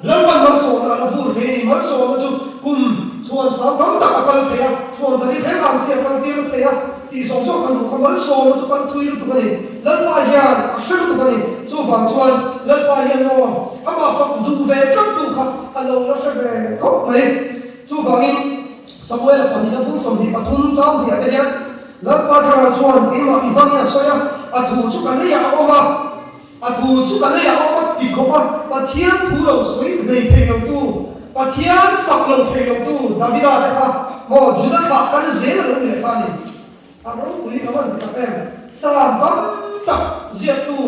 G: Lalpan malsawmna a la vur thei a ni. Malsawmna chu kum chhuan sang tam tak a kal thei a, chhuan zali thleng ang chi a kal tir thei a tih zawng zawng kan hmuh kha. Malsawmna chu kal thui lutuk a ni. Lalpa hian a hre lutuk a ni. Chuvang chuan Lalpa hian aw amah fak duh ve tlat tu kha a lo la hre ve khawp mai. Chuvangin Samuela pahnihna bung 23 chang hniah te hian Lalpa thlarau chuan keimah mi hmangin a sawi a, a thu chu ka leiah a awm a. A thu chu ka leiah a awm a ti khawp a, Pathian thu lo sawi hlei thei lo tu, Pathian fak lo thei lo tu Davida te kha maw Juda thlah kal zel a lo ni leh kha a ni. A ropui ka van ti tak em? Psalm tam tak ziaktu,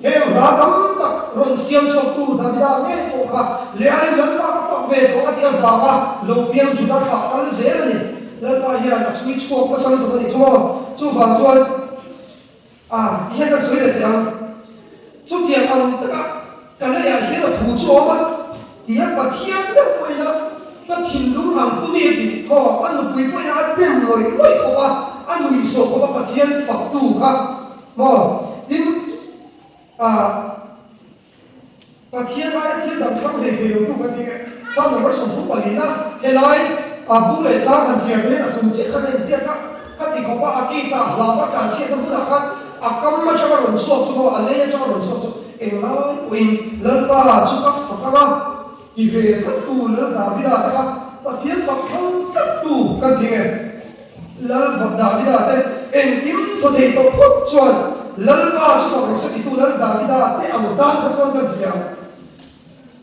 G: heng hla tam tak rawn siam chhuaktu Davida ngei pawh kha leh aiin Lalpa ka fak ve tawh a tih avanga lo piang Juda thlah kal zel a ni. Lalpa hian a chhui chhuak nasa lutuk a nih chu maw? Chuvang chuan. A, ti hian kan sawi leh teh ang. Chutiang ang taka ka leiah hian a thu chu a awm a, tia Pathian meuh pawhin a ka thinlung ang pu mi a tih thaw, a nupui pawhin a dem ngawih ngawih khawp a, a nuih zawh khawp a Pathian faktu kha maw? Tin, a. Pathian aia thil dang thlang hlei thei lo tu kan ti nge? Psalm number 34 a helai a bung leh chang han chhiar te hian a chung chiah khan a inziak a, ka ti khawp a, a case ah hlava tlan chhiatna hmunah khan a kam atanga rawn chhuak chu maw, a lei atanga rawn chhuak chu englai pawhin Lalpa chu ka fak ang a ti ve tlat tu Lal Davida te kha Pathian fak thlang tlat tu kan ti nge? Lal Davida te engkim thaw thei tawh phawt chuan Lalpa chu fak rawh se titu Lal Davida te ang tan kha chuan kan ti ang.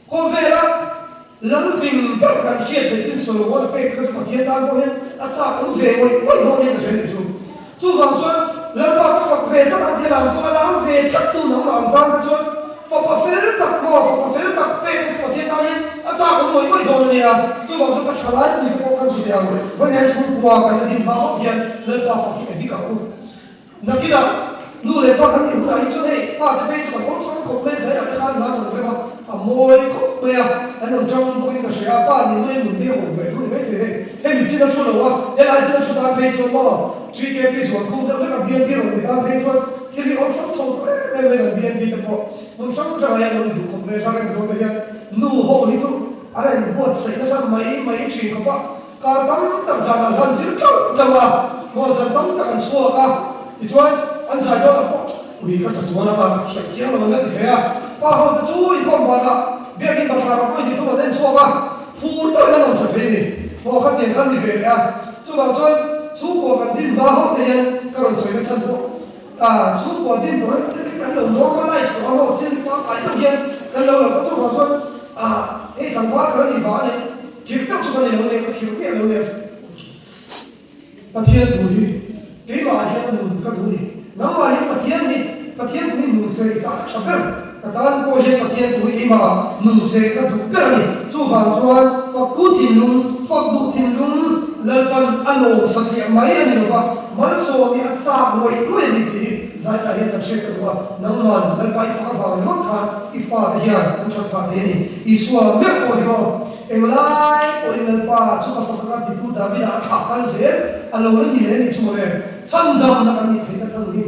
G: Khawvela Lal fing ber kan hriat theih chin Solomon a pek kha chu Pathian tan pawh hian a chak awm ve ngawih ngawih dawn hian ka hria nih chu. Chuvang chuan Lalpa ka fak ve tlat ang thil ang chuan a lam ve tlat tu nangmah ang tan kha chuan fapa fel tak maw fapa fel tak pek kha chu Pathian tan hian a chak awm ngawih ngawih dawn a nia. Chuvang chuan ka tha lai pui te pawh kan ti ve ang. Vawiin hian chhungkua kan la din hma hauh hian Lalpa fak hi edik ang u. Nakinah nu leh pa kan tih hunah hi chuan hei pa te phei chu kan awlsam khawp mai zaiah te khan hla kan rem a, a mawi khawp mai a, an rawn tang bawkin ka hria a, pa nih hnuaiin nun te hi a awm ve duh ni maithei hei, hemi chin a thu lo a, helai chin a thu tan phei chuan maw TKP zuan khum deuh hlek a BNP rawn ti tan phei chuan thil hi awlsam chho tawh em em mai kan BNP te pawh hmun hrang hrangah hian lo ni duh khawp mai a, hla rem dawn te hian nu ho hi chu a rawn buatsaih nasa mai mai thin khawp a. Kar tam tak zanah hlan zir tlauh tlauh a, maw zan tam tak an chhuak a, tichuan an zai dawn ang pawh ui ka sa sual anga ka thiam chiang lo an la ti thei a, pa ho te chu inkhawm vanah biakin bathlar ah pawh inti thum an en chhuak a, phur deuhin an rawn sa thei a ni, maw khatiang khan ni ve leh a, chuvang chuan chhungkua kan din hma ho te hian ka rawn sawi na chhan pawh ah chhungkua din tawh hi thil hi kan lo normalize tawh a maw thil pangngai deuh hian kan lo lang a, chuvang chuan ah hei tlangval ka la nih vang a ni. Khirh deuh chu ka ni lo nia, ka khirh miah lo nia. Pathian thu hi keimah hian a nun ka duh a ni. Nangmah hian Pathian hi Pathian thu hi nun se i tan a tha ber. Ka tan pawh hian Pathian thu hi keimah nun se ka duh ber a ni. Chuvang chuan faktu thinlung, fak duh thinlung Lalpan a lawm satliah mai a ni lova, malsawm hi a chak ngawih ngawih a ni tih hi Zaitah hian kan hriat ka duh a. Nangman Lalpa i fak avang ringawt khan i fate hian an that phah thei a ni. Isua meuh pawh hi maw? Englai pawhin Lalpa chu ka fak anga titu Davida a thlah kal zel a lo la ni leh a nih chu mawle. Chhandamna kan nih theihna chhan hi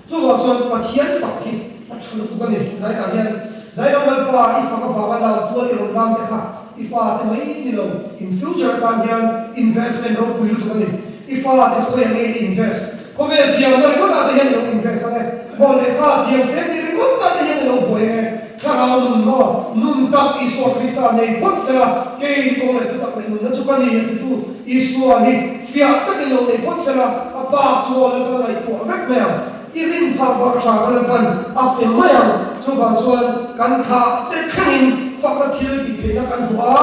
G: chuvang chuan Pathian fak hi a tha lutuk a ni. Zaitah hian Zairam Lalpa i fak avanga lam tual i rawn lam te kha i fate mai ni lo in future atan hian investment ropui lutuk a ni. I fate kha khawiah nge i invest? Khawvel thiamna ringawt ah te hian i lo invest ang e, maw lehkha thiam se tih ringawt ah te hian i lo buai ang e, thlarau nun maw, nun tak Isua Krista nei phawt sela, kei hi kawng leh thutak leh nunna chu ka ni a titu Isua hi fiah takin lo nei phawt sela, a bak chu aw Lalpan ngaihtuah vek mai ang, i rin phak bak a tha ka Lalpan a pe mai ang, chuvang chuan kan thlah te thlengin fakna thil tih theihna kan hmu a.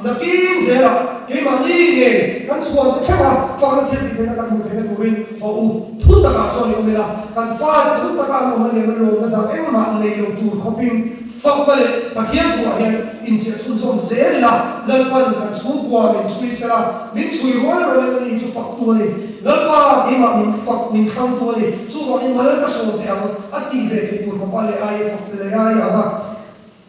G: Nakin zelah keimahni nge kan chhuan te thleng a, fakna thil tih theihna kan hmuh theihna turin haw u. Thu takah chuan i awm ila, kan fate thu taka an awm a liam a lawmna dang engmah nei lo tur khawpin fakna leh Pathian thuah hian inziah chhunzawm zel ila, Lalpan kan chhungkua min chhui sela, min chhui rual rual in ani chu faktu a ni. Lalpa keimah min fak min thlangtu a ni. Chuvangin mal ka sawn teh ang a tih ve theih tur khawpa leh ai fak leh ai ang a.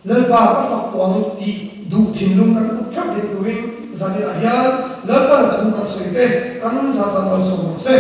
G: Lalpa ka fak tawh ang tih duh thinlung kan kut theuh theih turin zaninah hian Lalpa thu kan sawi te kan zatan malsawm rawh se.